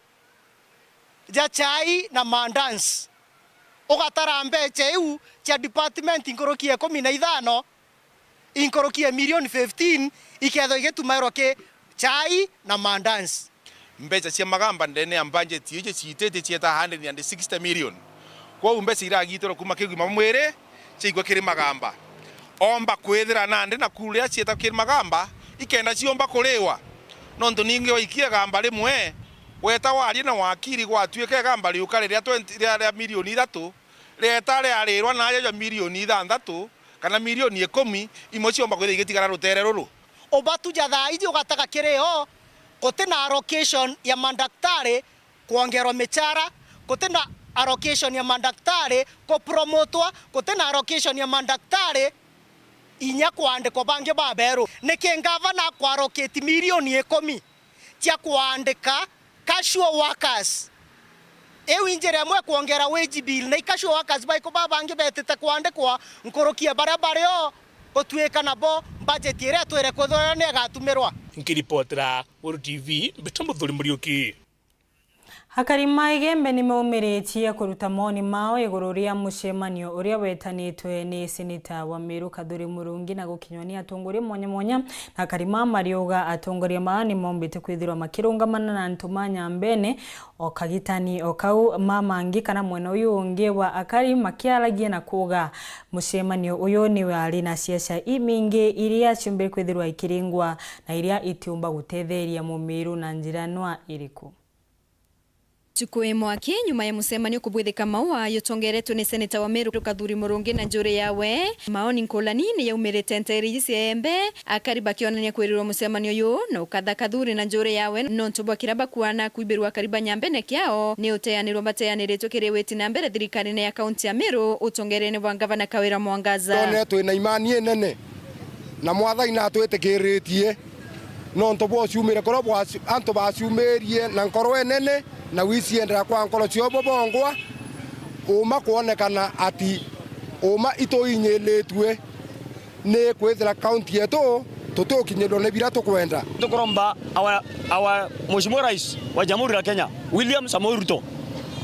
ja chai na mandazi. Ugatara mbeca iu cia department nkuruki ya ikumi na ithano, inkuruki ya milioni fifteen, ikethwa igitumairwa ki chai na mandazi. Mbeca cia Magamba ndene ya budget iji ciititie cieta hundred and sixty million. Kwou mbeca iragitirwe kuuma kigima mwiri ciaigua kiri Magamba. Omba kwithira nandi na kuria cieta kiri Magamba, ikenda ciomba kuriwa. Nontu ningi waikia igamba rimwe, weta waria na wakiri gwatuika igamba riuka riria twenty, ria, ria milioni ithatu, rieta riarirwa nayo ja milioni ithanthatu kana milioni ikumi, imwe ciomba kwithira igitigara rutere ruru. Ubatu ja thaa iji ugatega kiri o, guti na allocation ya mandaktari kwongerwa michara, guti na allocation ya mandaktari kupromotwa, guti na allocation ya mandaktari inya kwandikwa bangi baberu. Niki ngavana akwaroketi milioni ikumi cia kwandika casual workers? Iu injira imwe kwongera wage bill, na i casual workers baiku baba bangi betite kwandikwa nkuruki ya baria bari o, gutuika nabo budget iria twire kwithirwa ni igatumirwa. Nkiripotera Weru T V, mbitwa Muthuri Muriuki. Akari ma Igembe ni maumiritie kuruta mawoni mao iguru ria mucemanio uria wetanitwe ni seneta wa Meru Kathuri Murungi na gukinywa ni atongoria mwanya mwanya. Na akari ma mariuga atongoria maa ni maumbite kwithirwa makirungamana na antu ma Nyambene o kagitani o kau, ma mangi kana mwena uyu ungi wa akari makiaragia na kuuga mucemanio uyu ni wari na ciaca imingi iria ciumbire kwithirwa ikiringwa na iria itiumba gutetheria Mumiru na njira nwa iriku. Ntuku imwe aki nyuma ya mucemanio kubwithika maua yutongeretwe ni seneta wa Meru Kathuri Murungi na njuri yawe, maoni nkulani ni yaumirite nteere iji cia Embe, akari bakionania kwirirwa mucemanio uyu na ukatha Kathuri na njuri yawe nontu bwa kiria bakuana kwibirwa akari ba Nyambene kiao ni uteanirwa bateaniritwe kiri witi na mbere thirikarine ya kaunti ya Meru utongerene bwa ngavana Kawira Mwangaza. Twone twina imani inene na Mwathani natwitikiritie. Nontu bwa uciumire kuria bwaci-, antu baciumirie na nkoro inene, na wiciendera kwa nkoro cio bo bongwa, uma kwonekana ati uma ituinyiritue ni kwithira kaunti yetu tutiukinyirwa ni biria tukwenda. Tukuromba our, our Mheshimiwa Rais wa Jamhuri ya Kenya, William Samoei Ruto,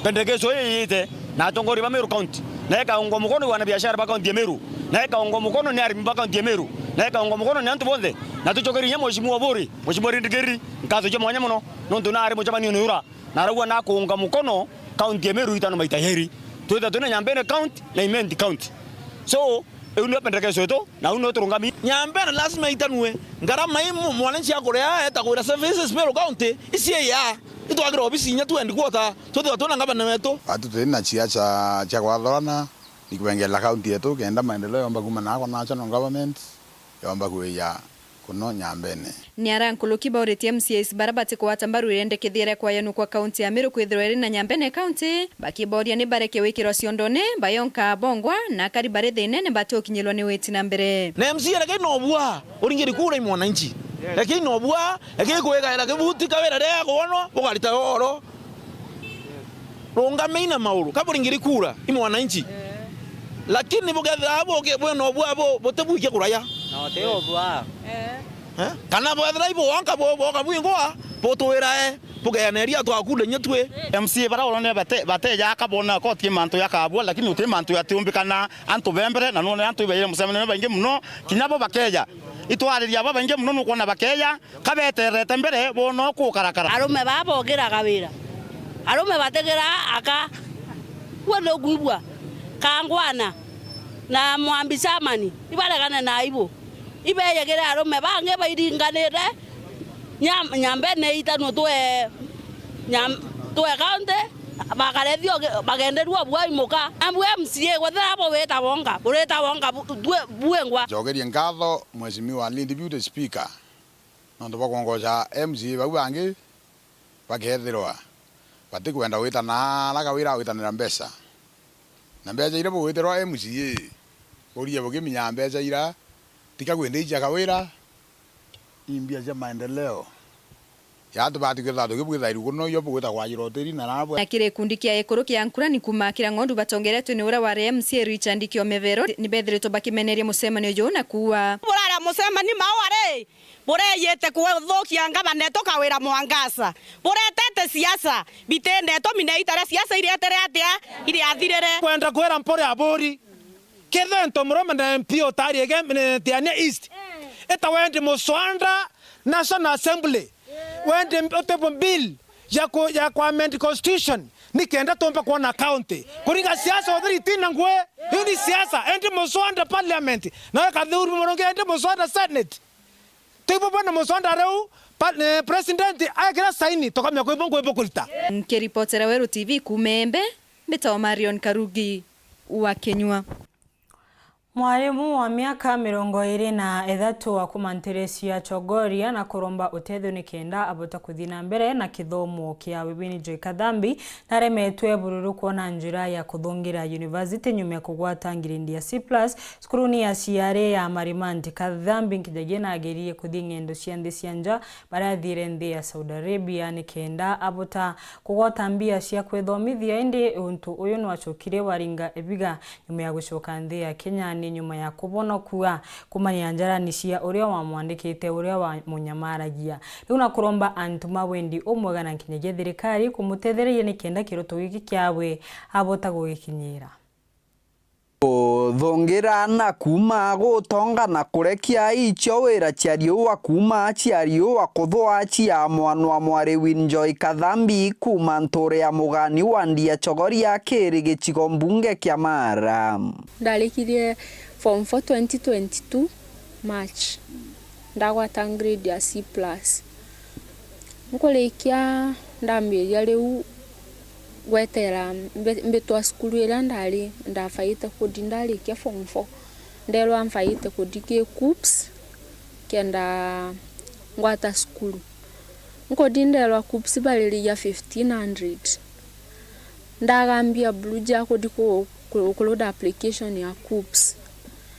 pendekezo ii yite na atongoria ba Meru County, na ikaungwa mukono ni wanabiashara ba kaunti ya Meru, na ikaungwa mukono ni arimi ba kaunti ya Meru, na ikaungwa mukono ni antu bonthe, na tucokerie inya Mheshimiwa Oburi, Mheshimiwa Rindikiri, nkatho cia mwanya mono, nontu naari mucemanione ura, na araua nakuunga mukono kaunti ya Meru itano maita yeri. Twitha twina Nyambene County na Imenti County. So, iu nio pendekezo yetu, na u nio turungami. Nyambene lazima itanue. Ngarama ii mu-, mwananchi akuria eta kwira services Meru County, iciia. Itwakira obisi inya tu and quarter, twithirwa twina ngavana wetu. Atu turi na ciaca cia kwathorana, ni kwengerera kaunti yetu, kenda maendeleo yomba kuuma naakwa national government, yomba kuiya kuno Nyambene. Ni ara nkuruki bauritie M C As bara batikugwata mbaru irendekethia ria kwayanukwa kaunti ya Meru kwithirwa iri na Nyambene County, bakiboria ni bareke wikirwa ciondone, bayonka bongwa, na akari bari thiinene batiukinyirwa ni witi na mbere. Na M C A rekei nobua, uringiri kura i mwananchi. Rekei nobua, rekei kwigaira kibuti Kawira riria akwonwa, bukarita oro. Rungamei na mauru, ka buringiri kura, i mwananchi. Lakini bukethira buke bwina ubua bu-, butibwikia kuraya. Na uti ubua. Eh? Kana bwethira ibu wanka bu-, boka bwingwa, butwirae, bugeaneria twakule inya twi. M C A bara uronire bate-, bateja akabona koti mantu ya kabua, lakini uti mantu yatiumbikana antu bembere, na none antu ibaire mucemanio baingi muno, kinya bo bakeja. Itwariria babaingi muno nukwona bakeja, kabeterete mbere, boona ukukarakara. Arume baa bogiraga wira. Arume batigira aka. Gwe nukwigua? Kangwana na Mwambi Chamani, ibaregane na aibu. Ibeyegire arume bangi bairinganite, Nyam-, Nyambene itanwe twe Nyam-, twe county, Bakarethio ge-, bagenderua bwaimuka. Ambu M C A, gwethira abo wita bonga, urita bonga bu-, bwe-, bwengwa. Njokerie nkatho Mheshimiwa Lady Deputy Speaker, nontu bwa kwongoca M C A bau bangi bakethirwa batikwenda gwitana ara kawira gwitanira mbeca. Na mbeca iria bugwitirwa M C A, burie bukiminyaa mbeca ira, tika kwenda icia kawira, imbia cia maendeleo. Ya tubati kwithirwa tukibwitha iruguno iyo bugwita kwajira utiri na nabo. Na kiri gikundi kia ekuru kia Nkurani kuuma Kirang'ondu batongeretwe ni uria wari M C A Richard Kiomevero, ni bethiritwe bakimeneria mucemanio juu na kuuga. Buraria mucemani mau ari, bureyite kuthukia ngavana etu Kawira Mwangaza. Buretete siasa, bitindetwe mina itaria siasa iretere atia, iriathirire. Kwenda kwira mpore aburi. Kethira nto murome na M P utari ege-, ne Tiania East. Eta wendi muswanda National Assembly. Wendi utebo bill ya ku-, ya ku amend constitution. Ni kenda tumba kuona county. Kuringa siasa uthiri tina ngwe. Hiyo ni siasa. Endi muswanda parliament. Na we Kathuri Murungi endi muswanda senate. Tibo bwana muswanda reu pa-, eh, president aikira saini tukamenya kwibo ngwibo kurita. Nkiripotera Weru T V kuuma Embe, mbitagwa Marion Karugi wa Kinyua. Mwarimu wa miaka mirongo iri na ithatu wa kuuma nteere cia Chogoria na kuromba utethio ni kenda abota kuthii na mbere na kithomo kiawe. Winnie Joy Kathambi naremetwe bururu kwona njira ya kuthungira university nyuma ya kugwata ngiredi ya C plus cukuruni ya ciari ya Marimanti. Kathambi nkijagia nageririe kuthii ng'endo cia nthi cia nja, baria athiire nthi ya Saudi Arabia ni kenda abota kugwata mbia cia kwithomithia, indi untu uyu nwacokire waringa ibiga nyuma ya gucoka nthi ya Kenya ni nyuma ya kubonokua kuumania njarani cia uria wamwandikite, uria wamunyamaragia. Riu na kuromba antu ma wendi umwega na nkinyagia thirikari kumutethereria ni kenda kiroto giki kiawe abota gugikinyira. Kuthungira na kuuma gutonga na kurekia icio wira cia riua kuuma cia riua kuthwa cia mwanwa mwari Winjoy Kathambi kuuma ntuure ya Mugani wandi ya Chogoria kiri gicigo mbunge kia Mara. Ndarikirie form four twenty twenty-two March, ndagwata grade ya C plus. Nkurikia ndambiria riu gweterera mbi-, mbitwa cukuru iria ndari, ndabaite kuthi ndarikia form four. Nderwa mbaite kuthi ki KUCCPS kenda ngwata cukuru. Nkuthi nderwa KUCCPS baririgia fifteen hundred. Ndagambia Blue Jay kuthi ku-, ku-, kuruda application ya KUCCPS.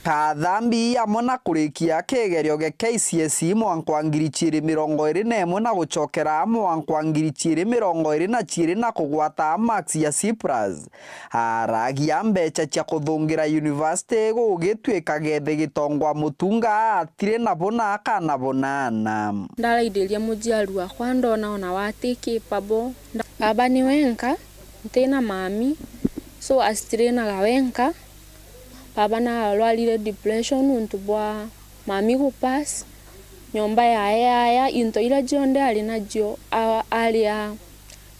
Kathambi amwe na kurikia kigerio gia K C S E mwanka wa ngiri ciiri mirongo iri na imwe na gucokera mwanka wa ngiri ciiri mirongo iri na ciiri na kugwata marks ya C plus. Aragia mbeca cia kuthungira university gugituika gethi gitongwa mutunga atiri na bona akana bonana. Ndaraithiria muciari wakwa ndona ona wa ati capable. Baba ni wenka, ntina mami, so asitirainaga wenka. Baba narwarire depression nontu bwa mami gu pass. Nyomba yae yaya, into iria cionthe ari nacio, a-, aria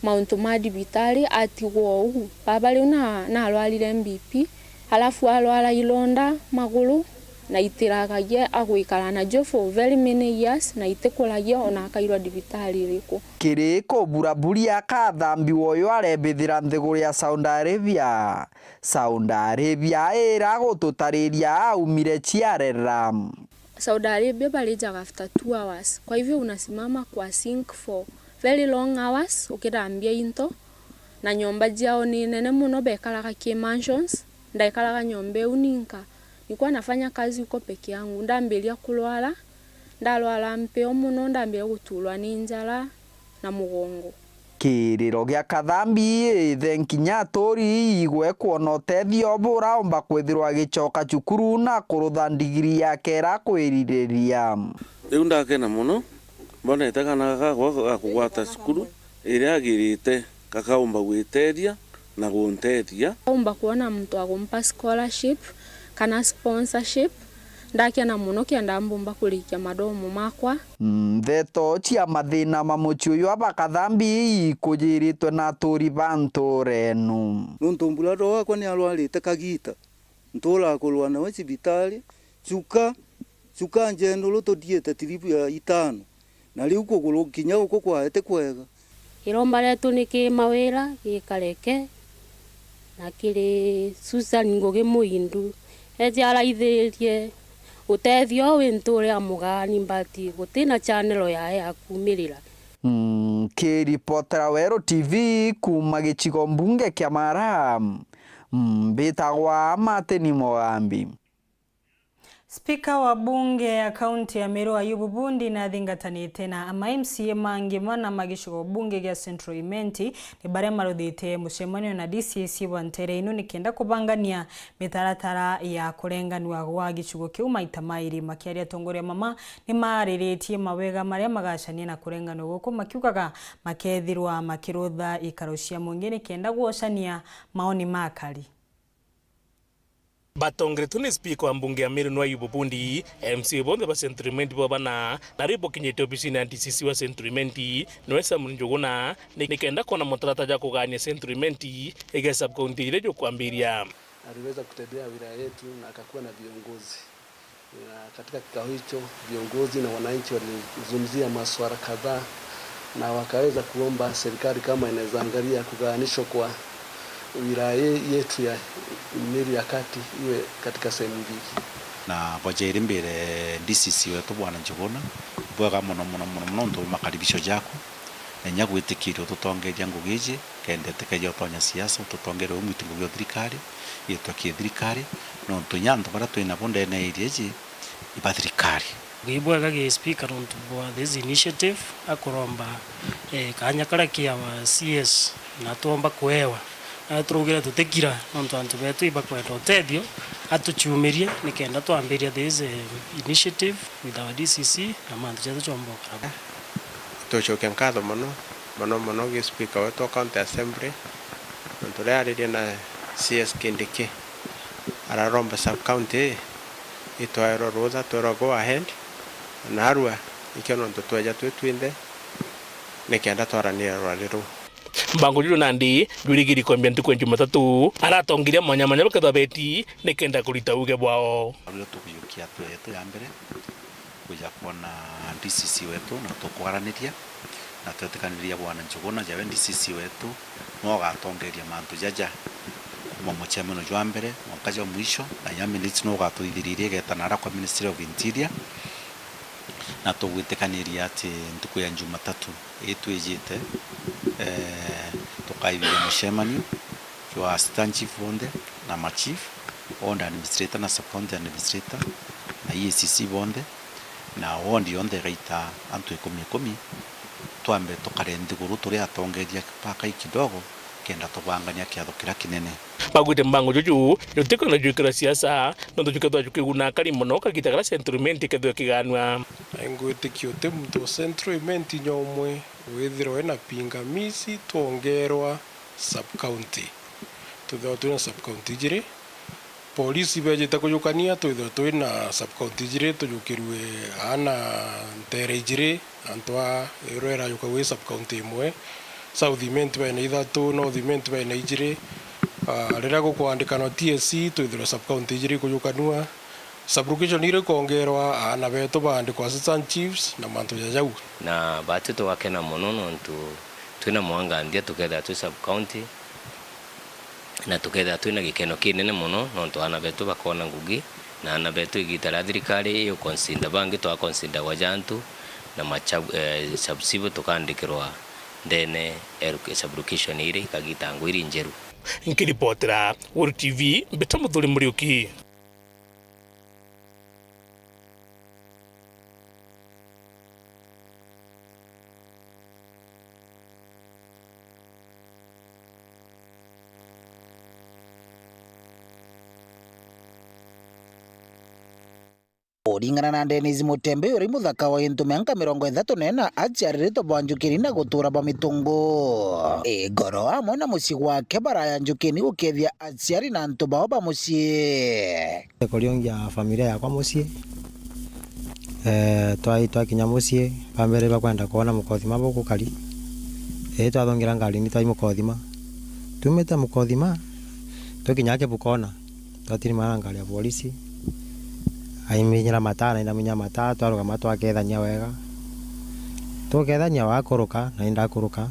mauntu ma thibitari, atigwa uu. Baba riu na-, narwarire B P, alafu arwara ironda maguru, na itiragagia, agwikara nacio for very many years, na itikuragia, ona akairwa thibitari iriku. Kiri kuburaburia Kathambi woyo arebithira nthiguru ya Saudi Arabia. Saudi Arabia ira gututariria aumire ciarera. Saudi Arabia barijaga after two hours. Kwa hivyo unasimama kwa sink for very long hours ukithambia into, na nyomba ciao ni nene muno, bekaraga ki mansions. Ndaikaraga nyomba iu ninka. Nilikuwa nafanya kazi huko peke yangu. Ndambiria kurwara, ndarwara mpio muno, ndambiria guturwa ni njara na mugongo. Kiriro gia Kathambi, ithe nkinya aturi igwe kwona utethio buraomba kwithirwa agicoka cukuru na kurutha ndigiri yake ira kwiririria. Riu ndakena muno, mbonete kana gakwa ga kugwata cukuru iria agirite, gakaumba gwiteethia na guntethia. Ndaumba kwona muntu wa gumpa scholarship kana sponsorship, ndakena muno kenda mbumba kurikia mathomo makwa. Ndeto cia mathina ma mucii uyu aba Kathambi ikujiritwe na aturi ba ntuura enu. Nontu brother wakwa ni arwarite kagiita, ntuuraga kurua nawe cibitari, cuka, cuka njenderu tuthiite tiribu ya itano, na riu kuguru kinya guku kwae ti kwega. Iromba rietu ni ki mawira gikareke, na kiri Susan Ngugi Muindu, eje araithirie utethio wi nture ya mugani, but gutina channel yae ya kumirira. Nkiripotera Weru T V kuuma gicigo mbunge kia Mara, mbitagwa Martin Mugambi. Spika wa bunge ya kaunti ya Meru Ayubu Bundi nathingatanite na ama M C A mangi mana ma gicigo bunge gia Central Imenti ni baria maruthite mucemanio na D C C bwa ntere ino nikenda kubangania mitaratara ya kurenganua gwa gicigo kiu maita mairi. Makiaria atongoria mama ni mariritie mawega maria magacania na kurenganua guku, makiugaga makethirwa makirutha ikaro cia mwingi nikenda gwocania maoni ma akari. Batongeretwe ni spika wa mbunge ya Meru nwe Ayubu Bundi, M C A bonthe ba Central Imenti bo bana, na riu bukinyite obisine ya D C C wa Central Imenti nwe Samuel Njuguna, ni, nikenda kwona mutaratara jwa kugania Central Imenti iga sub county iria jukwambiria. Aliweza kutembea wilaya yetu na akakuwa na viongozi. Na katika kikao hicho, viongozi na wananchi walizungumzia masuala kadhaa na wakaweza kuomba serikali kama inaweza angalia kugawanishwa kwa wilaya ye-, yetu ya Meru ya Kati iwe katika sehemu mbili. Na bwa jairi mbire D C C wetu Bwana Njuguna, bwega mono, mono, mono, mono, nontu bwa makaribisho jaku. Na inya gwitikiria ututongeria ngugi iji, kenda itikeja utonya siasa, ututongerie uu mwitu ngugi o thirikari, itwe ki thirikari, nontu inya antu baria twinabo ndene ya area iji, iba thirikari. Ibwega gi speaker nontu bwa this initiative, akuromba, eh, kanya karia ki our C S na twomba kuewa. Na turaugire tutikira nontu antu betu ibakwenda utethio, atuciumirie nikenda twambiria this, eh, initiative with our D C C na mantu jetu joomba ukara. Tucokia nkatho mono, mono, mono gi speaker wetu wa County Assembly, nontu riria aririe na C S Kindiki, araromba sub county ii, itwaerwa rutha, twerwa go ahead, na narua, nikio nontu tweja twi twinthe, nikenda twaraniria rwari ruu. Mbango juju nandi jwirigiri kwambia ntuku ya Jumatatu, aratongeria mwanya mwanya bakethwa beti nikenda kurita uge bwao. Ario tukujukia atwe yetu ya mbere, kwija kwona D C C wetu na tukwaraniria, na twetikaniria Bwana Njuguna jawe D C C wetu, nwe ugatongeria mantu jaja kuma mucemeno jwa mbere mwanka jwa mwisho, na inya minutes nwe ugatuthithiriria igeta nara kwa Ministry of Interior, na tugwitikaniria ati ntuku ya Jumatatu ii twijite, eh, tukaithithia mucemanio jwa assistant chief bonthe na ma chief, ward administrator na sub county administrator na E A C C bonthe, na ward yonthe igaita antu ikumi ikumi, twambe tukare nthiguru turi atongeria bakai kidogo, kenda tubangania kiatho kiria kinene. Bagwite mbango juju jutikwenda jwikirwa siasa, nontu jukethirwa jukiguna akari mono kagita karia Central Imenti ikethirwa ikiganua. Na ingwitikia uti muntu wa Central Imenti inya umwe withirwa ena pingamizi twongerwa sub county. Twithirwa twina sub county ijiri. Polisi bejite kujukania, twithirwa twina sub county ijiri, tujukirue aana ntere ijiri, antu a irwe irajuka gwi sub county imwe. South Imenti baina ithatu, North Imenti baina ijiri. Ah, riria gukwandikanwa T S C, twithirwe sub county ijiri ikujukanua. Sub location iria ikongerwa, aana betu baandikwa assistant chiefs na mantu ja jau. Na batu tugakena mono nontu twina Mwangandia tukethira twi sub county, na tukethira twina gikeno kinene mono nontu aana betu bakona ngugi, na aana betu igita ria thirikari iu consider bangi twa considerwa ja antu, na ma sub, eh, sub chief tukandikirwa ndene ya sub location iri ikagita ngugi iri njeru. Nkiripotera Weru T V, mbita Muthuri Muriuki. Kuringana na Dennis Mutembe, uri muthaka wa gintu mianka mirongo ithatu na ina, aciariritwe bwa Njukiri na gutura bwa Mitungu. Igoro amwe na mucii gwake baraya Njukini gukethia aciari na antu bao ba mucii. Kuriongia familia yakwa mucii, eh, twai-, twakinya mucii, bambere bakwenda kwona Mukothima bukukari. Ii, twathongira ngarini twai Mukothima. Tumite Mukothima, tukinya Kibukona. Twatirimana na ngari ya polisi, aiminyira mataa, na indaminyira mataa, twarugama twakethania wega. Tukethania wakuruka, na indakuruka.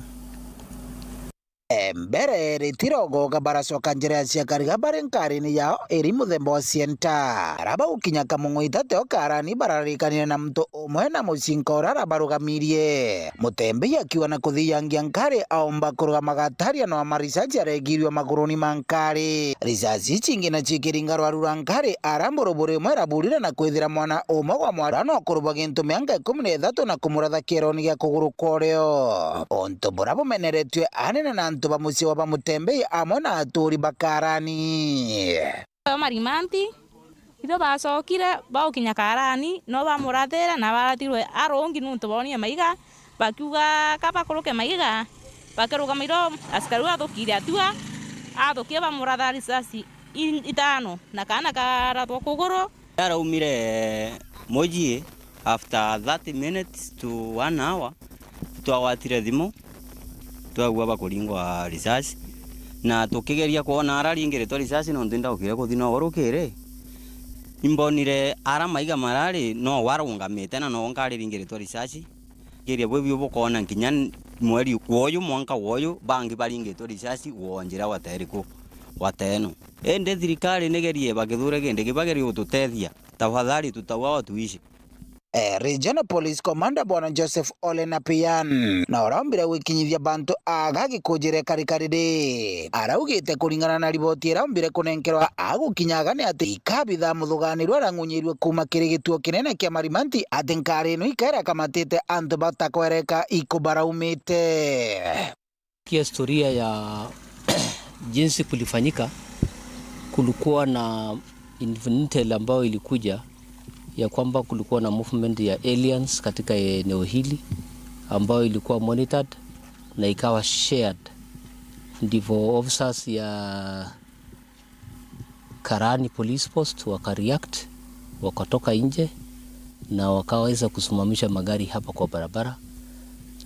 E, mbere ritirogoga baracoka njira ya ciakariga bari nkarini yao iri muthemba wa cienta. Ara bagukinya Kamung'u itateo Karani bararikanire na muntu umwe na mucinka uria arabarugamirie. Mutembei akiuga na kuthiangia nkari aumba kurugama gataria no marisasi aregirwe maguruni ma nkari. Risasi cingi na cikiringa rwaru rwa nkari ara mburu buri umwe raburire na kwithira mwana umwe gwa mwana no kurubwa gintu mianga ikumi na ithatu na kumuratha kieroni gia kuguru kwa urio. Untu bura bumeneretue anene na antu ba mucii wa Bamutembei amwe na aturi ba Karani. Marimanti, itho bacokire baukinya Karani, no bamurathire na barathirwe arungi nuntu boonire maiga, bakiuga ka bakuruke maiga, bakirugama iro askari uu athukire atua, athukia bamuratha risasi i-, itano, na kaana karathwa kuguru. Araumire mucii after thirty minutes to one hour, twagwatire thimu, twaigua bakuringwa risasi, na tukigeria kwona ara aringiritwe risasi, nontu ndaukire kuthi no rukiri, imbonire ara maiga marari no warungamite na no nkari ringiritwe risasi. Ngeria bwi biu bukoona nkinya mweri gwoyu, mwanka gwoyu, bangi baringitwe risasi gwo njira gwateeri ku, gwateeno. Indi thirikari nigerie bakithure kindi kibagerie gututethia. Tafadhali tutaua watu ici. Eh, Regional Police Commander Bwana Joseph Ole Napian na uraumbire gwikinyithia bantu aga gikujire karikari ri. Araugite kuringana na riboti iraumbire kunenkerwa agukinyaga ni ati ikabitha muthuganirwa arang'unyirwe kuma kiri gituo kinene kia Marimanti ati nkari ino ikaira kamatite antu batakwereka ikubaraumite. Kia historia ya jinsi kulifanyika, kulikuwa na intel ambayo ilikuja ya kwamba kulikuwa na movement ya aliens katika eneo hili ambayo ilikuwa monitored na ikawa shared. Ndivyo officers ya Karani Police Post waka react, wakatoka nje na wakaweza kusimamisha magari hapa kwa barabara,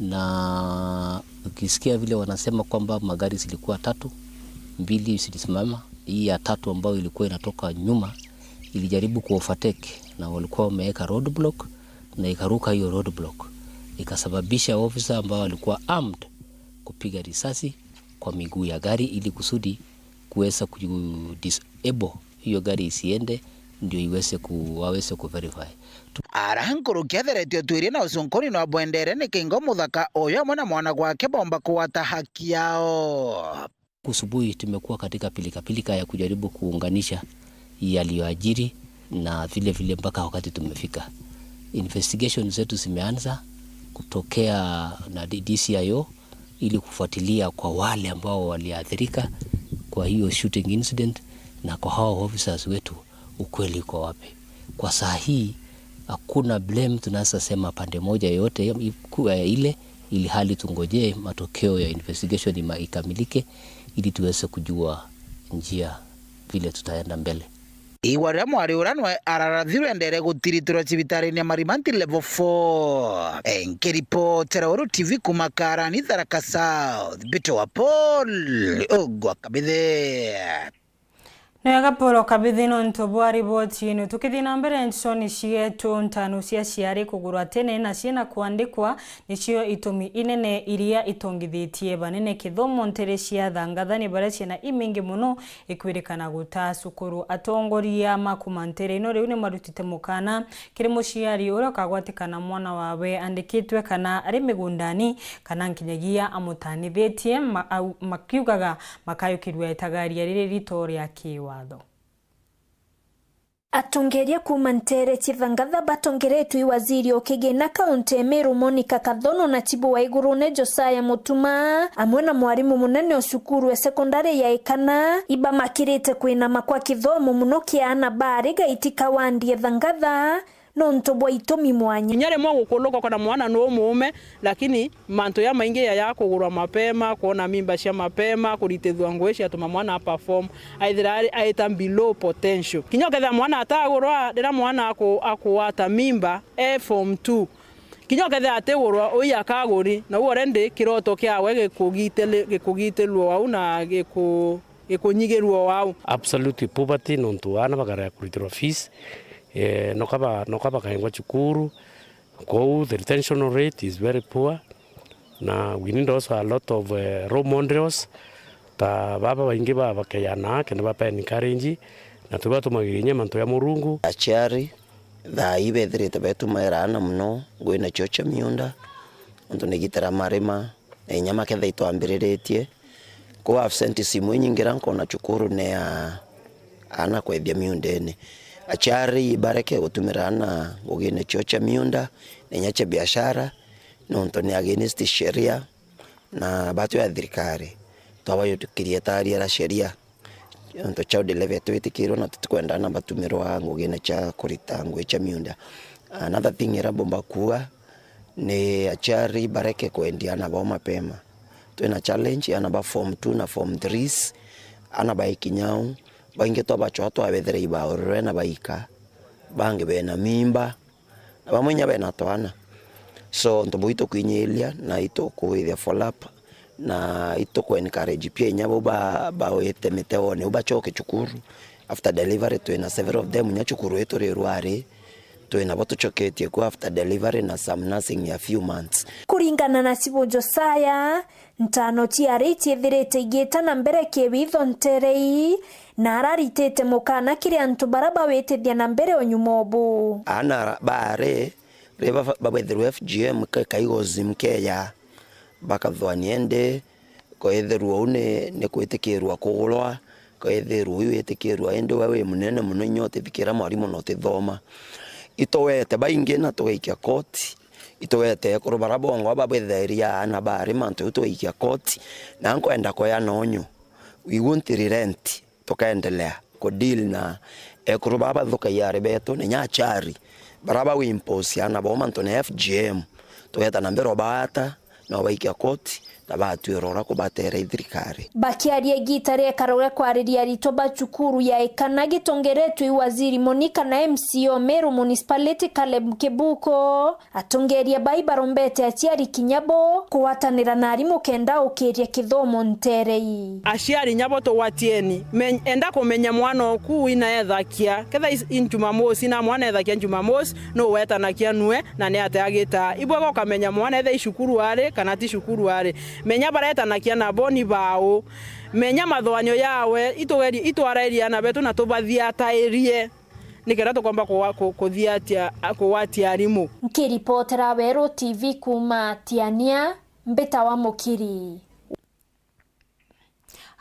na ukisikia vile wanasema kwamba magari zilikuwa tatu, mbili zilisimama, hii ya tatu ambayo ilikuwa inatoka nyuma ilijaribu ku overtake na walikuwa wameweka roadblock na ikaruka hiyo roadblock, ikasababisha officer ambao walikuwa armed kupiga risasi kwa miguu ya gari ili kusudi kuweza ku disable hiyo gari isiende, ndio iweze ku-, waweze ku verify. Ara nkuruki atheretio twirie na ucunkuni no bwendere ni kingo muthaka uyu amwe na mwana gwake bomba kugwata haki yao. Asubuhi tumekuwa katika pilikapilika ya kujaribu kuunganisha yaliyoajiri na vile vile mpaka wakati tumefika. Investigation zetu zimeanza kutokea na D-, D C I O ili kufuatilia kwa wale ambao waliathirika kwa hiyo shooting incident na kwa hao officers wetu, ukweli uko wapi. Kwa saa hii, hakuna blame tunaweza sema pande moja yoyote i-, ku-, eh, ile, ili hali tungojee matokeo ya investigation ima-, ikamilike, ili tuweze kujua njia vile tutaenda mbele. Igwa riria mwari uria nwe ararathirwe endere gutiritirwa cibitariine ya Marimanti Level four. Nkiripotera Weru T V kuma Karani, Tharaka South, Mbite wa Paul Ogwa Kabithe. Ni wega Paul Kabithe nontu bwa riboti ino. Tukithii na mbere nconi cietu, ntano cia ciari kugurwa tene na ciina kwandikwa nicio itumi inene iria itongithitie banene kithomo ntere cia Thangathani, baria ciana imingi mono ikwirikana gutaa cukuru. Atongoria ma kuma ntere ino riu ni marutite mukana kiri muciari uria ukagwatikana mwana wawe andikitwe kana ari migundani kana nkinyagia amutanithitie, ma-, au-, makiugaga makayukirua itagaria riri rito ria kiwatho. Atongeria kuuma nteere cia Thangatha batongeretwe i waziri o kigina kaunti ya Meru Monica Kathono na chibu wa Igurune Josiah Mutuma, amwe na mwarimu munene o cukuru e sekondari ya Ikana, ibamakirite kwinama kwa kithomo muno kia aana baari gaiti ka wandi e Thangatha, nontu bwa itumi mwanya. Kinya rimwe gukuluka ukona mwana nu muume, lakini mantu jamaingi jaja kugurwa mapema, kwona mimba cia mapema, kuritithua ngugi ciatuma mwana a perform, aithira ari, aita below potential. Kinya ukethira mwana atagurwa, riria mwana aku-, akuwata mimba, e form two. Kinya ukethira atigurwa, ui akaguri, na u already kiroto kiawe gikugitili-, gikugitilua au na giku-, gikunyigirua au. Absolute poverty, nontu aana bakarega kuritirwa fees, eh, noka ba-, noka bakaengwa cukuru, kwou the retention rate is very poor. Na we need also a lot of, eh, role models, ta baba baingi ba bakeyana kenda bapa encourage, na tubathumagiria inya mantu ya Murungu. Aciari, thaa ii bethirite betumaira aana mono nguine cio cia miunda, nontu ni igita ria marima, na inya maketha itwambiriritie. Ku absent simu inyingi ria nkona cukuru ni ya aana kwethia miundene. Aciari ibareke gutumira aana ngugine cio cia miunda, na inya cia biashara, nontu ni against sheria, na batwi a thirikari, twabajukirie taria ra sheria. Nontu child labour itwitikirwe, na tutikwenda aana batumirwa ngugine cia kurita ngui cia miunda. Another thing iria mbumba kuuga ni aciari bareke kwendia aana bao mapema. Twina challenge, aana ba form two na form threes, aana baikinya au, baingi twabacwaa twabethira ibaurirwe na baika, bangi bena mimba, na bamwe inya bena twana. So, ntu buu itukwinyiria na itukwithia follow up, na itukwencourage pia inya bo ba-, bawite miteone, u bacoke cukuru. After delivery, twina several of them inya cukuru iturirwa ari, twina bo tucoketie ku after delivery na some nursing ya few months. Kuringana na Sibu Josiah, ntano ciari ciithirite igiita na mbere kiwitho nterei, na araritite mukana kiri antu bara bawitithia na mbere unyuma ubu. Aana baari, riria ba-, babethirwe F G M ke-, kaigo zimkeya, bakathwania indi, kwethirwa uu ni, ni kwitikirwa kugurwa, kwethirwa uu witikirwa indi we wi munene mono inya utithikira mwarimu na utithoma. Itugwete baingi na tugaikia koti, itugwete ekuru bara bongwa babwithiria aana baari mantu jau tugaikia koti, na nkwenda kweana unyu, we won't relent. Tukaendelea ku deal na ekuru baa bathukagia ari betu, na inya aciari bara ba impose aana bao mantu na F G M. Tugeta na mbere o baata na ubaikia koti na batwira uria kubatera i thirikari. Bakiaria igiita ria ikaru ria kwariria aritwa ba cukuru ya Ikana gitongeretwe i Waziri Monica na M C O Meru Municipality Caleb Kibuko, atongeria bai barombete aciari kinya bo kugwatanira na arimu kenda ukiria kithomo nterei. Aciari nyabo tugwatieni, men-, enda kumenya mwana oku ina ethakia. Ketha is-, in Jumamosi na mwana ethakia Jumamosi, nu wetanakia nue na ni atia agitaa. Ibwega ukamenya mwana etha i cukuru ari kana ti cukuru ari. Menya baretanakia nabo ni bau. Menya mathoanio yawe, itugeri-, itwarairie aana betu na tubathiatairie. Nikenda tukomba kuwa-, ku-, kuthiatia, kugwatia arimu. Nkiripotera Weru T V kuuma Tiania, mbita wa Mukiri.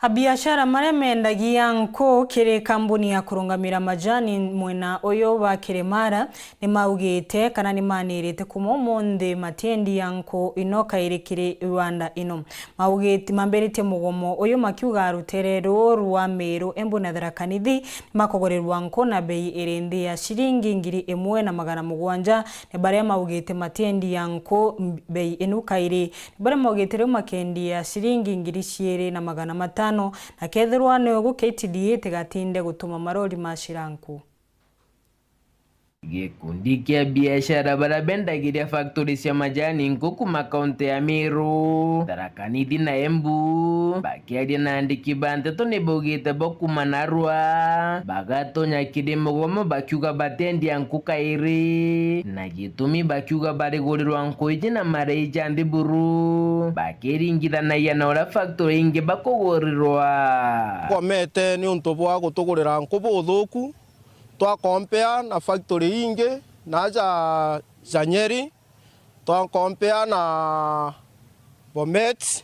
Abiashara maria mendagia nku kiri kambuni ya kurungamira majani mwena uyu ba Kiremara ni maugite kana ni manirite kuma umunthi matiendia nku ino kairi kiri iwanda ino. Maugite, mambiritie mugomo uyu makiuga rutere ruu rwa Meru, Embu na Tharaka Nithi ni makugurirwa nku na bei iri nthi ya ciringi ngiri imwe na magana mugwanja, ni baria maugite matiendia nku bei inu kairi. Ni baria maugite riu makendia ciringi ngiri ciiri na magana matano, na kethirwa ni ugu K T D A itigatinde gutuma marori macira nku. Gikundi kia biashara baria bendagiria factory cia majani nku kuma kaunti ya Meru, Tharaka Nithi na Embu, bakiaria na andiki ba nteto ni baugite bo kuma narua bagatonya kiri mugomo bakiuga batendia nku kairi, na gitumi bakiuga barigurirwa nku iji na marei ja nthi buru, bakiringithanagia na uria factory ingi bakugurirwa. Gomete ni untu bwa gutugurira nku buthuku, twa compare na factory ingi na ja, ja Nyeri, twa compare na Bomet,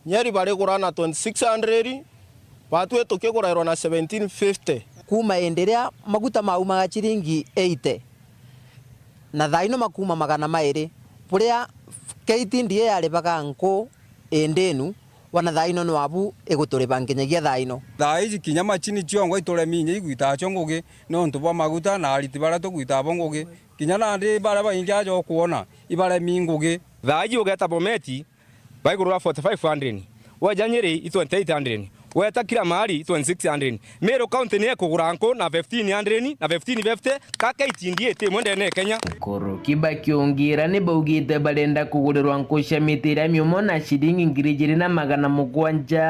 Nyeri barigura na twenty six hundred, batwi tukigurairwa na seventeen fifty. Kuuma indi iria maguta maumaga ciringi eighty, na thaa ino makuuma magana mairi, buria K T D A yaribaga nku indi inu, wana thaa ino nwabu iguturiba nkinyagia thaa ino. Thaa iji kinya macini ciongwa ituremi inya igwitaga cio ngugi niuntu bwa maguta na ariti baria tugwitaga bo ngugi. Kinya nandi baria baingi aja ukwona ibaremi ngugi. Thaa iji ugeta Bometi baigurura forty five hundred, weja Nyeri i twenty eight hundred, weta kila mahali i twenty six hundred. Meru County ni ekugura nku na fifteen hundred na fifteen fifty, ka K T D A iti imwe ndene ya Kenya. Nkuruki bakiungira ni baugite barenda kugurirwa nku cia miti iria miumo na ciringi ngiri ijiri na magana mugwanja,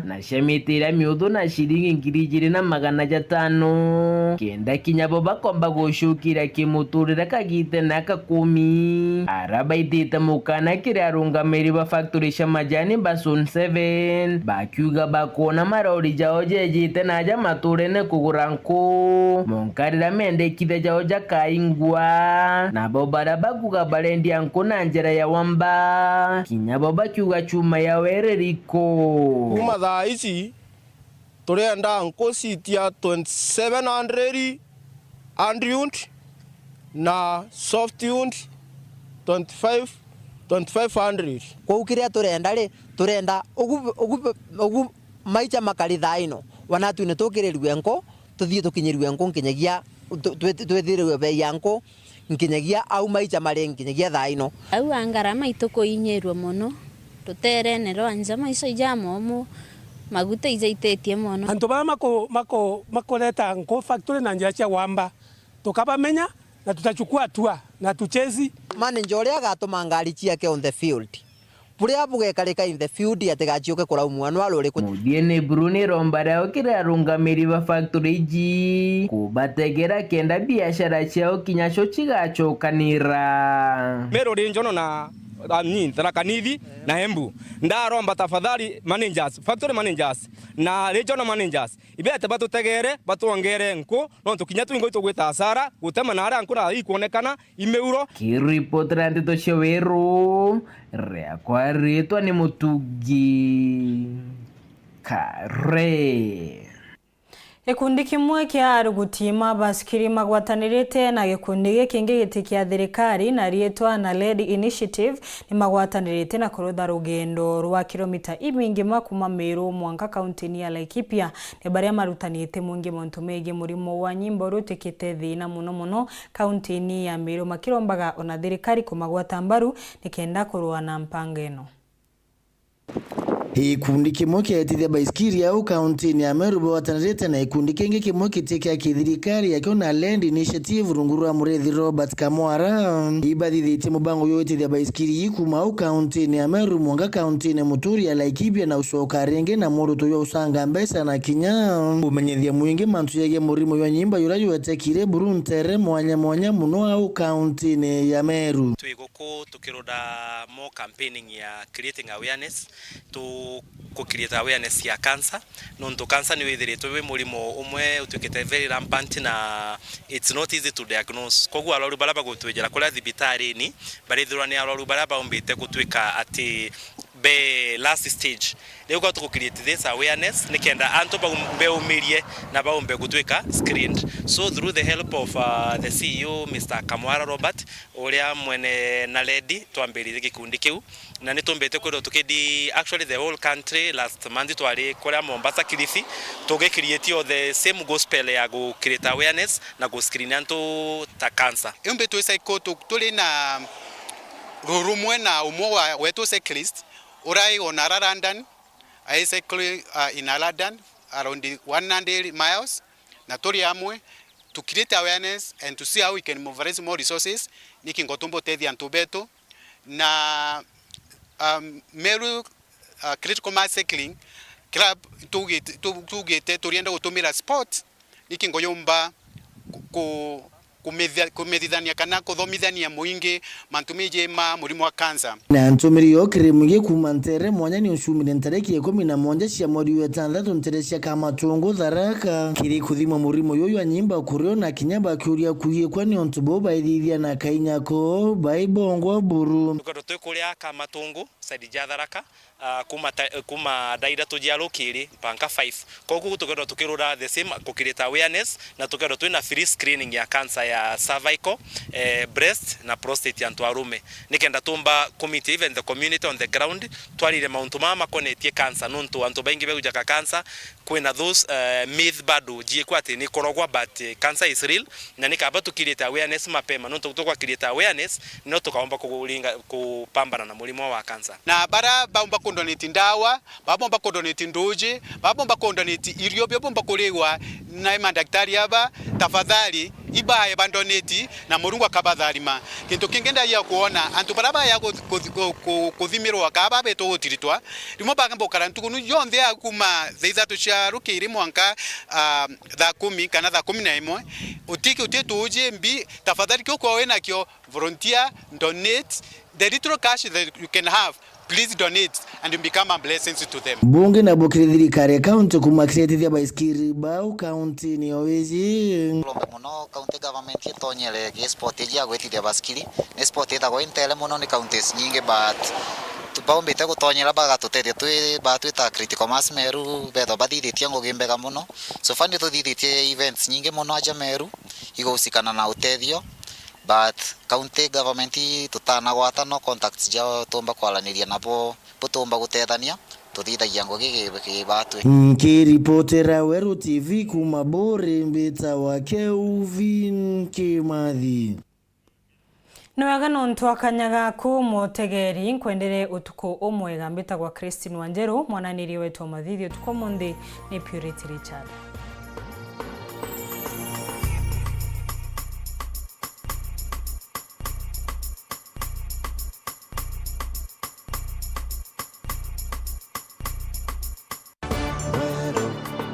na cia miti iria miuthu na ciringi ngiri ijiri na magana jatano. kenda kinya bo bakomba gucukiria kimuturire kagite na gakumi. Ara baitite mukana kiri arungamiri ba factory cia majani ba Zone seven, bakiuga bakwona marori jao jejite na aja maturene kugura nku, monka riria mendekithia jao jakaingwa, nabo baria bakuga barendia nku na njira ya wamba, kinya bo bakiuga chuma yao iri riku. Kuma thaa ici, turenda nku citia twenty seven hundred hard wood na soft wood twenty five, twenty five hundred. Kwou kiria turenda ri, turenda ugu, ugu, ugu maicha makari thaa ino, wanatu ni tukirirue nku, tuthii tukinyirue nku nkinyagia tu-, twi-, twithirirue bei ya nku, nkinyagia au maicha mari nkinyagia thaa ino. Au a ngarama itukuinyirue mono, ruteerene rwa nja, maicha ijamomu, maguta ijaititie mono. Antu baria maku-, maku-, makureta nku factory na njira cia wamba, tukabamenya na tutachukua hatua na tuchezi. Manager uria agatuma ngari ciake on the field, buria bugekarika in the field atigaciuke kuraumua nwa ruriku. Muthiene buru ni iromba riao kiri arungamiri ba factory iji kubategera kenda biashara ciao kinya cio cigacokanira. Meru Regional na, na ni Tharaka Nithi na Embu. Ndaromba tafadhali managers, factory managers na regional managers, ibete batutegere, batwongere nku, nontu kinya twingo itugwita hasara, gutema na aria nku na ikwonekana, imeuro. Kiripotera ndeto cia Weru, riakwa ritwa ni Mutugi Kare. Gikundi kimwe kia aruguti ma basikiri magwatanirite na gikundi gikingi giti kia thirikari na riitwa NALED Initiative ni magwatanirite na kurutha rugendo rwa kilomita ibingi ma kuma Meru mwanka kauntini ya Laikipia. Ni baria marutanite mwingi mantu megii murimo wa nyimba uria utikite thina mono mono kauntini ya Meru, makirombaga ona thirikari kumagwata mbaru nikenda kurua na mpanga ino. Gikundi kimwe kietithia baisikiri au kauntini ya Meru bwatanirite na gikundi kingi kimwe kiti kia kithirikari akio NALED Initiative rungu rwa Murithi Robert Kamwara. Ibathithitie mubango jwa gwitithia baisikiri ii kuma au kauntini ya Meru mwanka kauntini muturi ya Laikipia na ucoka ringi na muruto jwa usanga mbeca na kinya umenyithia mwingi mantu jegie murimo jwa nyimba juria jwetekire buru ntere mwanya mwanya muno au kauntini ya Meru. Twi guku tukirunda more campaigning ya creating awareness, tu ku create awareness ya cancer, nontu cancer ni withiritwe wi murimo umwe utwikite very rampant na it's not easy to diagnose. Koguo arwaru baria bagutwijira kuria thibitarini barithirwa ni arwaru baria baumbite gutwika ati be last stage. Riu kwa tuku create this awareness nikenda antu bau-, beumirie na baumbe gutwika screened. So through the help of, uh, the C E O, Mister Kamwara Robert, uria mwene NALED twambiririe gikundi kiu, na ni tumbite kwithirwa tukidi actually the whole country. Last month twari kuria Mombasa, Kilifi, tugi create o the same gospel ya gu create awareness na gu screen antu ta cancer. Iumbi twi cycle tu-, turi na rurumwe na umwe wa, wetu cyclist, uria i on ara London, I cycle, uh, in London around one hundred miles, na turi amwe to create awareness and to see how we can mobilize more resources, niki ngo tumba utethia antu betu. Na, um, Meru, uh, Critical Mass Cycling Club tugite, tu-, tugite turienda gutumira sport, niki ngo yumba ku-, ku-, kumithia-, kumithithania kana kuthomithania muingi mantu megie ma murimo wa cancer. Na ntumiri yo kiri muingi kuma ntere mwanya ni ucumire ntariki ikumi na mwanja cia mweri wa itantatu ntere cia Kamatungu, Tharaka, kiri kuthimwa murimo juju jwa nyimba kurio na kinya bakiuria kuigikwa ni untu buu baithithia na kainyako baibongwa buru. Tukethirwa twi kuria Kamatungu, side ja Tharaka, ah, kuma ta-, kuma thaa ithatu cia rukiri mpanka five. Koguo tukethirwa tukirura the same ku create awareness, na tukethirwa twina free screening ya cancer ya cervical, eh, breast na prostate antu arume, nikenda tumba kumiti even the community on the ground, twarire mauntu mama makonetie cancer, nontu antu baingi baujaga cancer, kwina those, eh, myth bado jiikwa ati ni kurogwa, but, eh, cancer is real, na ni kaba tu create awareness mapema, nontu tukwa create awareness, no tukaomba kuringa, kupambana na murimo wa cancer. Na bara baumba ku donate ndawa, babomba ku donate nduji, babomba ku donate irio, bia bomba kurigwa na mandaktari aba, tafadhali, ibae ba donate na Murungu akabatharima. Kintu kingi ndagia kuona, antu bara baya ku-, ku-, ku-, ku-, kuthimirwa, ka babetwo gutiritwa, rimwe bagamba gukara ntuku nu yonthe ya kuma thaa ithatu cia rukiri mwanka, ah, thaa kumi kana thaa kumi na imwe, utiki, uti tuuji mbi, tafadhali kiu kwa winakio, volunteer, donate the little cash that you can have. Please donate and become a blessing to them. Bungi na bukiri thirikari ya kaunti kumakiritithia baiskiri bau kaunti ni owiji. Tulombe muno county government itonyere ki sport iji ya gwitithia baskiri. Ni sport itagwa intere muno ni counties nyingi, but tu-, baumbite gutonyera bagatutethia twi ba twita critical mass Meru, bethwa bathithitie ngugi mbega muno. So far ni tuthithitie events nyingi muno aja Meru iguhusikana na utethio, but county government tutanagwata no contacts jao tumba kwaraniria nabo, butumba gutethania, tuthithagia ngugi ki-, kibatwi. Nkiripotera Weru T V kuma Buri, mbitawa Kelvin Kimathi. Ni wega nontu wa kanya gaku, mutegeri, nkwendere utuku umwega. Mbitagwa Christine Wanjeru, mwananiri wetu wa mathithi utuku umunthi ni Purity Richard.